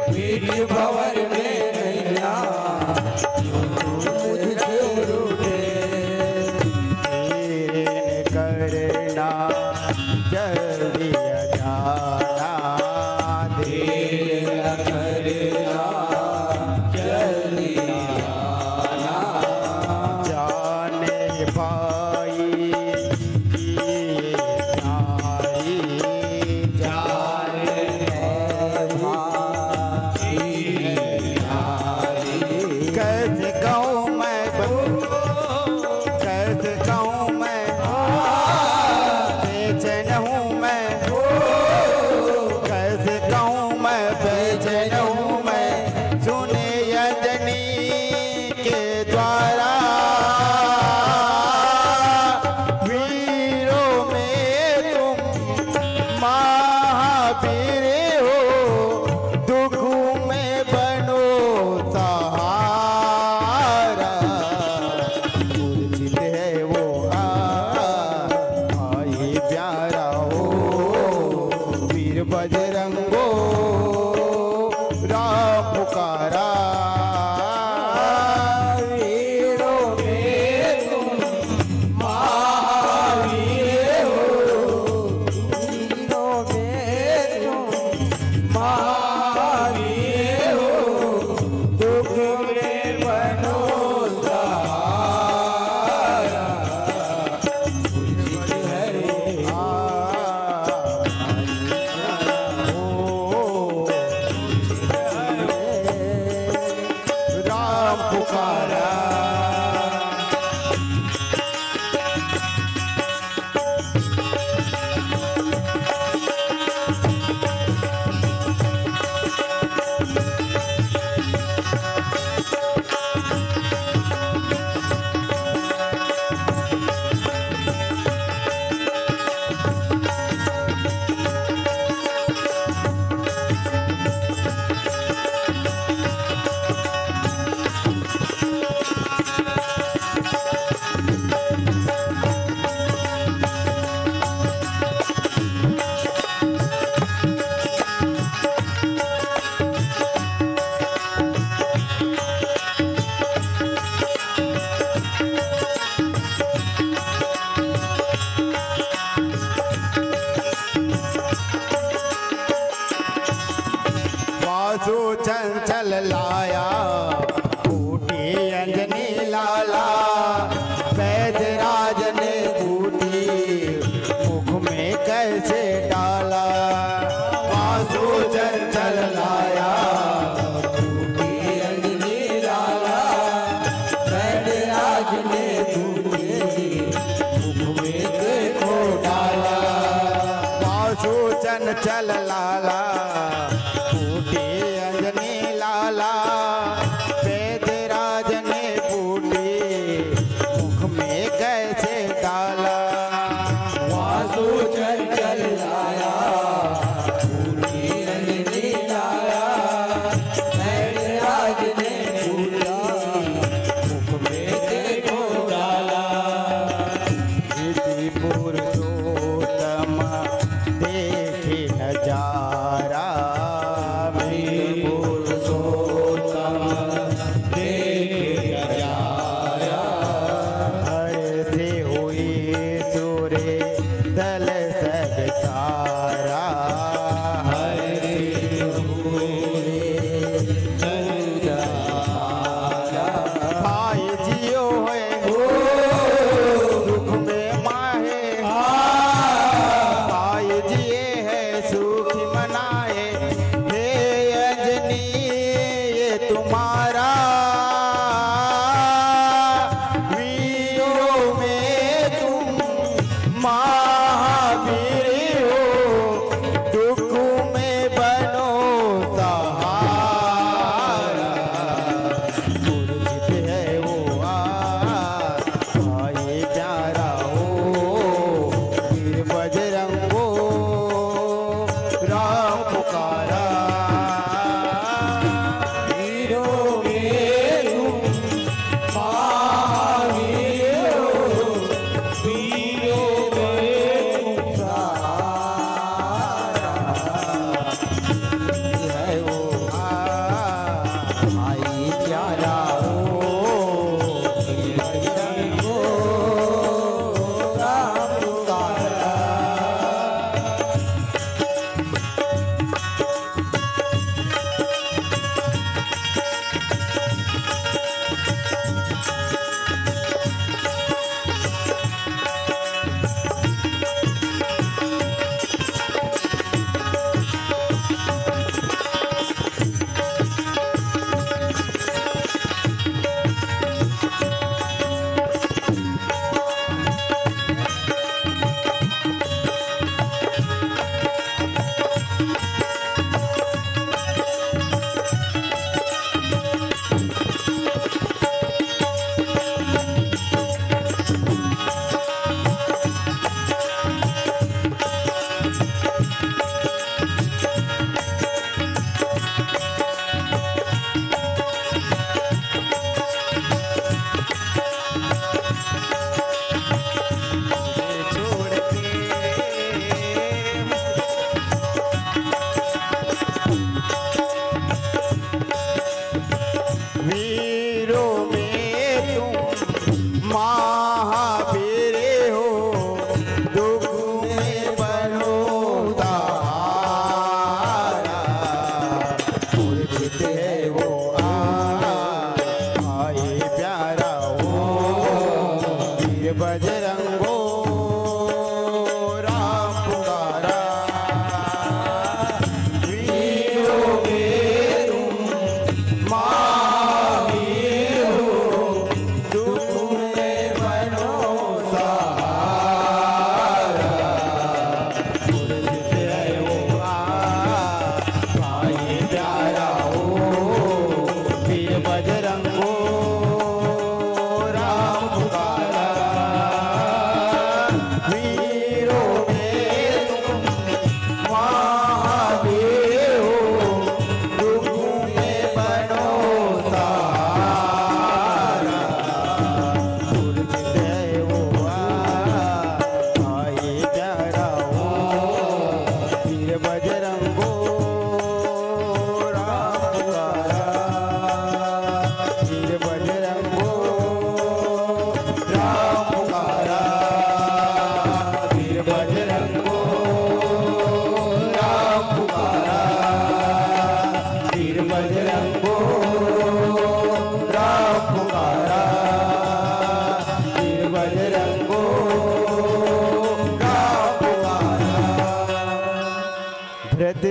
बीच भंवर में नैया, क्यों मुझसे रूठे। देर न करना, जल्दी आ जाना, देर न करना, जल्दी आ जाना। जाने भाई की प्यारी, जाने भाई की प्यारी। कैसे कहूँ मैं, कैसे कहूँ मैं, बेचैन हूँ मैं, कैसे कहूँ मैं, बेचैन हूँ मैं, सुने अंजनी के द्वारा। वीरों में तुम महावीर हो, दुख में बनो सहारा।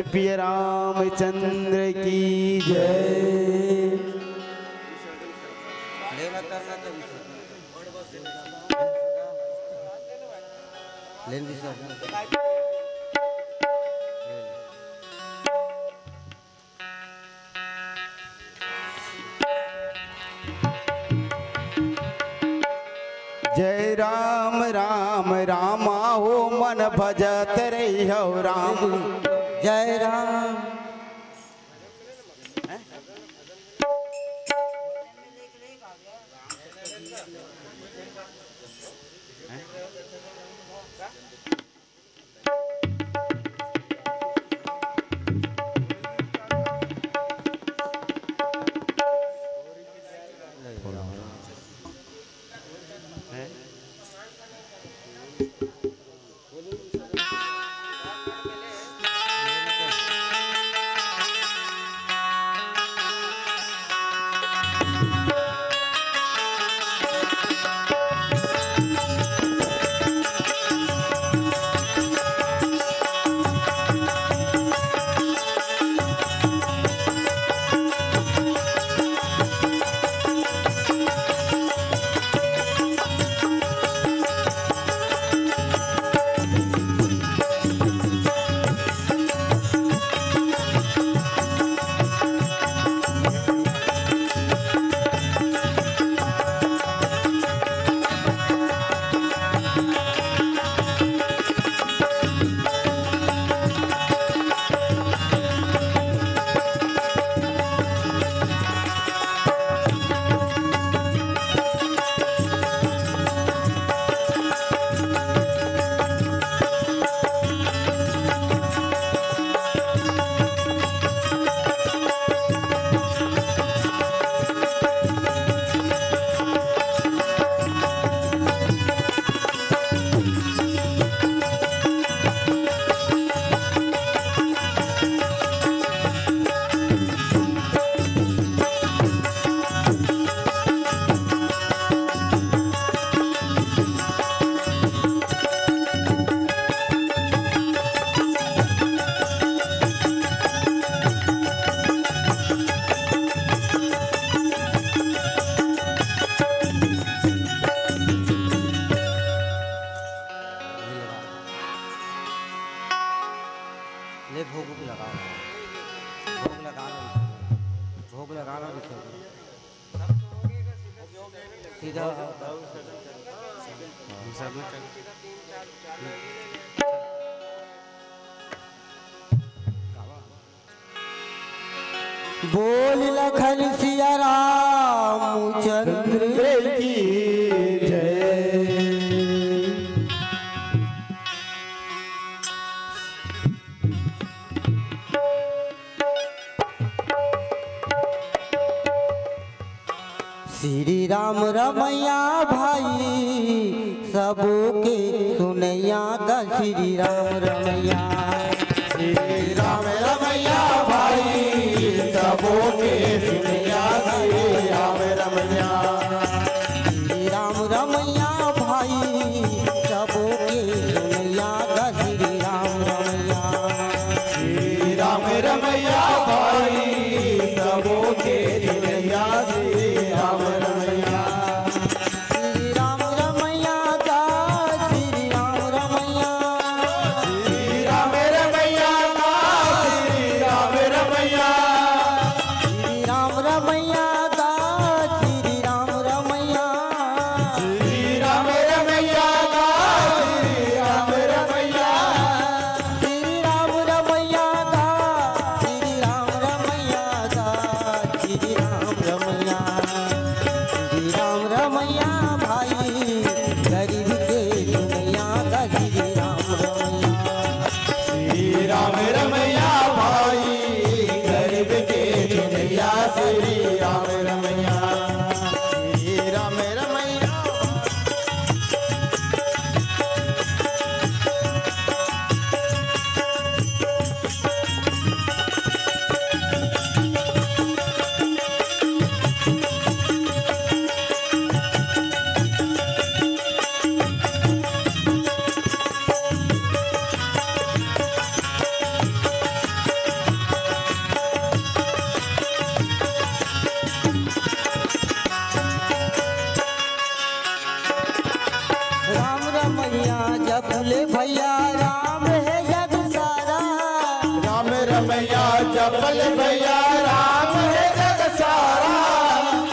प्रिय रामचंद्र की जय। लेना करना तो विसर। लेन विसर। जय राम राम रामा हो, मन भजत रहिहौ राम। जय राम। ले भोग, भोग लगा लो। भोग लगा लो। भोग लगा लो। सीधा। बोल लखन सिया रामचंद्र की जय। श्री राम रमैया भाई, सबो के सुनैया का श्री राम रमैया। श्री राम रमैया भाई, सबो के सुनैया श्री राम रमैया। श्री राम रमैया भाई, सबो के सुनैया का श्री राम रमैया। श्री राम रमैया भाई, सबो के सुनैया श्री राम रमैया। श्री राम रमैया का, श्री राम रमैया। श्री राम रमैया का, श्री राम भैया राम हे जग सारा। राम रमैया जप ले भैया, राम हे जग सारा।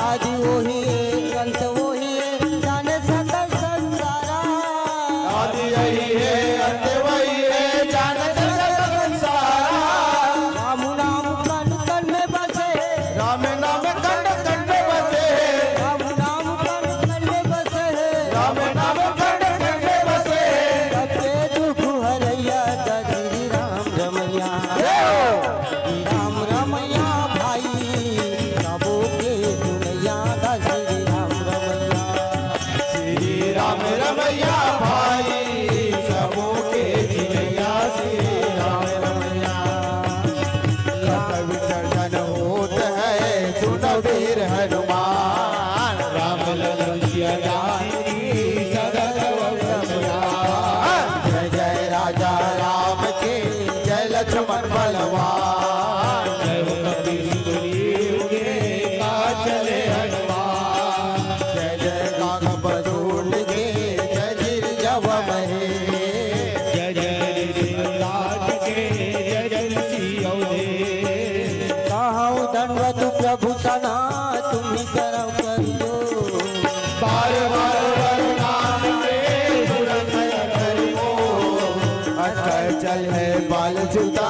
आदि ओही हे, अंत ओही हे, जाने सकल संसारा। आदि यही हे, अंत वही हे, जाने सकल संसारा। राम नाम कण कण में बसे हे। राम नाम कण कण में बसे हे। राम नाम कण कण में बसे हे। राम नाम कण कण में बसे हे। सबके दुख हरैया दा श्री राम रमैया। जय हो। श्री राम रमैया भाई, सबो के सुनैया दा श्री राम रमैया। श्री राम रमैया भाई, सबो के जिनैया श्री राम रमैया। कर्तव्य सर्जन होत हे, सुन वीर हनुमान। राम लखन सिया जान की सदा सर्व कल्याण। जय जय राजा राम के, जय लक्ष्मण बलवान। जय हो कपीस मुनि के, का चले हनुमान। जय जय काग बसूट के, जय गिरिजव महेश। जय जय ऋषि राज के, जय जय ऋषि अवधेश। कहउँ दंडवत प्रभु सना, तुम्ही करव कर जोर। बार बार वर मांग के, सुरत नर करिबो। अस कहै चल है बाल सुता,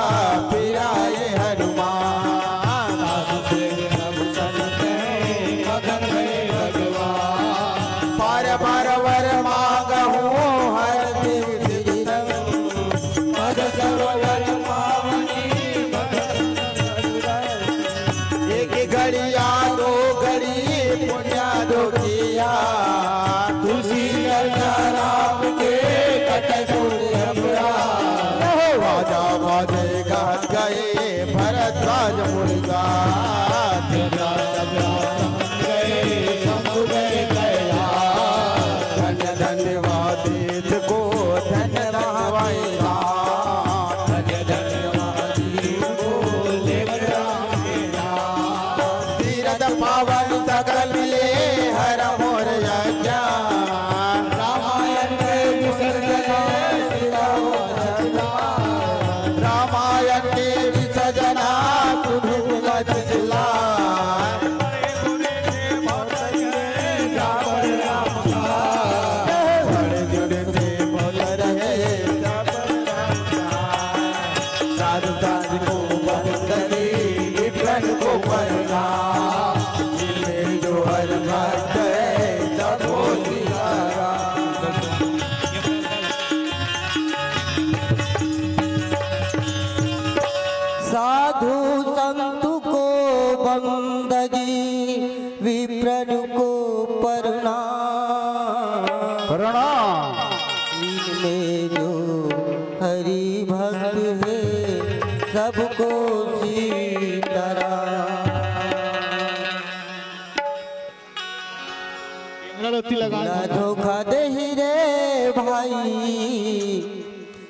फिर आए हनुमान। आशीष सब संत हैं, मगन भए भगवान। बार बार वर मांगहु, हर देव श्री संत। पद सरोवर पावनी, पद एक घड़िया दो घड़ी पुण्य दो किया। तुलसी चर्चा राम के, कटे सूर्य पुरा। बाजा बाजे गात गए, भरद्वाज मुनि गा। गए शंभु गए कैलाश। धन्य धन्य वा तीर्थ को, धन्य धन्य वा स्थान। धन्य धन्य वा तीर्थ को, देव राम के नाम। तीरथ पावन सकल मिले, हर मोर अज्ञान। रामायण के विसर्जन सिया राम। रामायण के विसर्जना कुरुकुल चिल्ला। बड़े जुड़े से बोल रहे सब। साधु साधु को वंदनी, विपिन को प्रणाम। जिनमें जो हर भक्त है, सबको सीताराम। साधु संत को बंदगी, विप्र को प्रणाम। प्रणाम। इनमें जो हरि भक्त है, सबको सीताराम। कैमरा रोती लगा। ना धोखा देही रे भाई,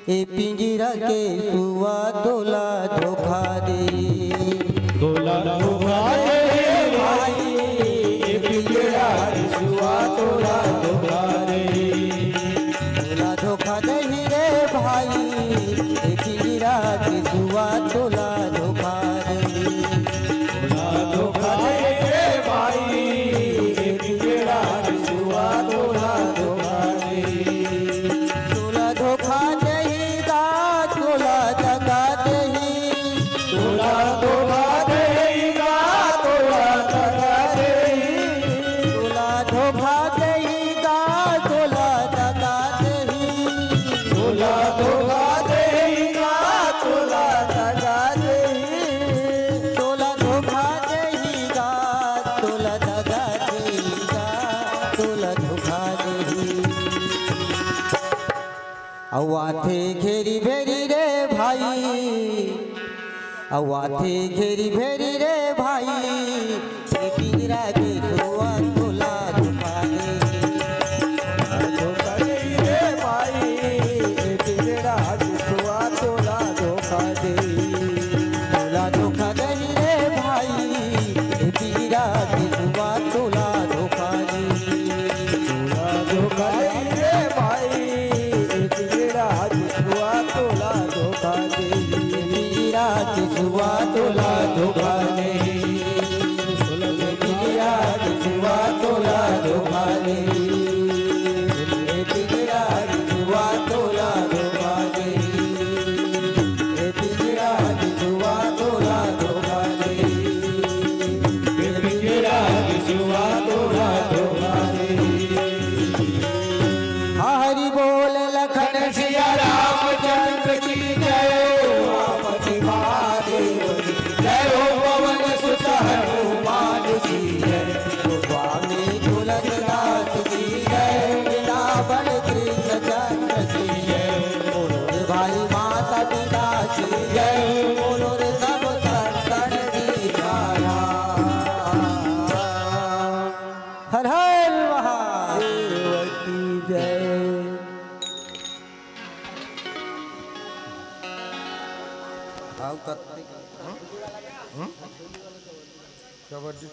ए पिंजरा के सुआ तोला धोखा दे। तोला धोखा दे भाई, ए पिंजरा के सुआ तोला धोखा दे। तोला धोखा देही रे भाई, ए पिंजरा के सुआ तोला धोखा दे। तोला धोखा दे रे भाई, ए पिंजरा के सुआ तोला धोखा दे। तोला धोखा देही गा, तोला दगा देही। तोला धोखा देही गा, तोला दगा देही। तोला धोखा देही गा, तोला दगा देही। तोला धोखा देही गा, तोला दगा देही। तोला धोखा देही गा, तोला दगा देही गा, तोला धोखा देही। अउ आथे घेरी भेरी रे भाई, अउ आथे घेरी भेरी रे भाई, ए पिंजरा के सुआ तोला धोखा दे। धोखा दे रे भाई, ए पिंजरा के सुआ तोला धोखा दे। तोला धोखा दे रे भाई, ए पिंजरा के सुआ तोला धोखा दे। तोला धोखा दे रे भाई, ए पिंजरा हे पिंजरा बिछुआ तोला धोखा दे, हे पिंजरा बिछुआ तोला धोखा दे, हे पिंजरा बिछुआ तोला धोखा दे। हरि बोल लखन सिया रामचंद्र की जय, उमापति महादेव की जय, हो पवन सुत हनुमान की जय, हो स्वामी तुलसीदास की जय, वृंदावन कृष्ण चंद्र की जय, बोलो रे भाई माता पिता की जय, बोलो रे सब संतन की जय। हर हर महादेव की जय। आओ कत्ते। कबड्डी।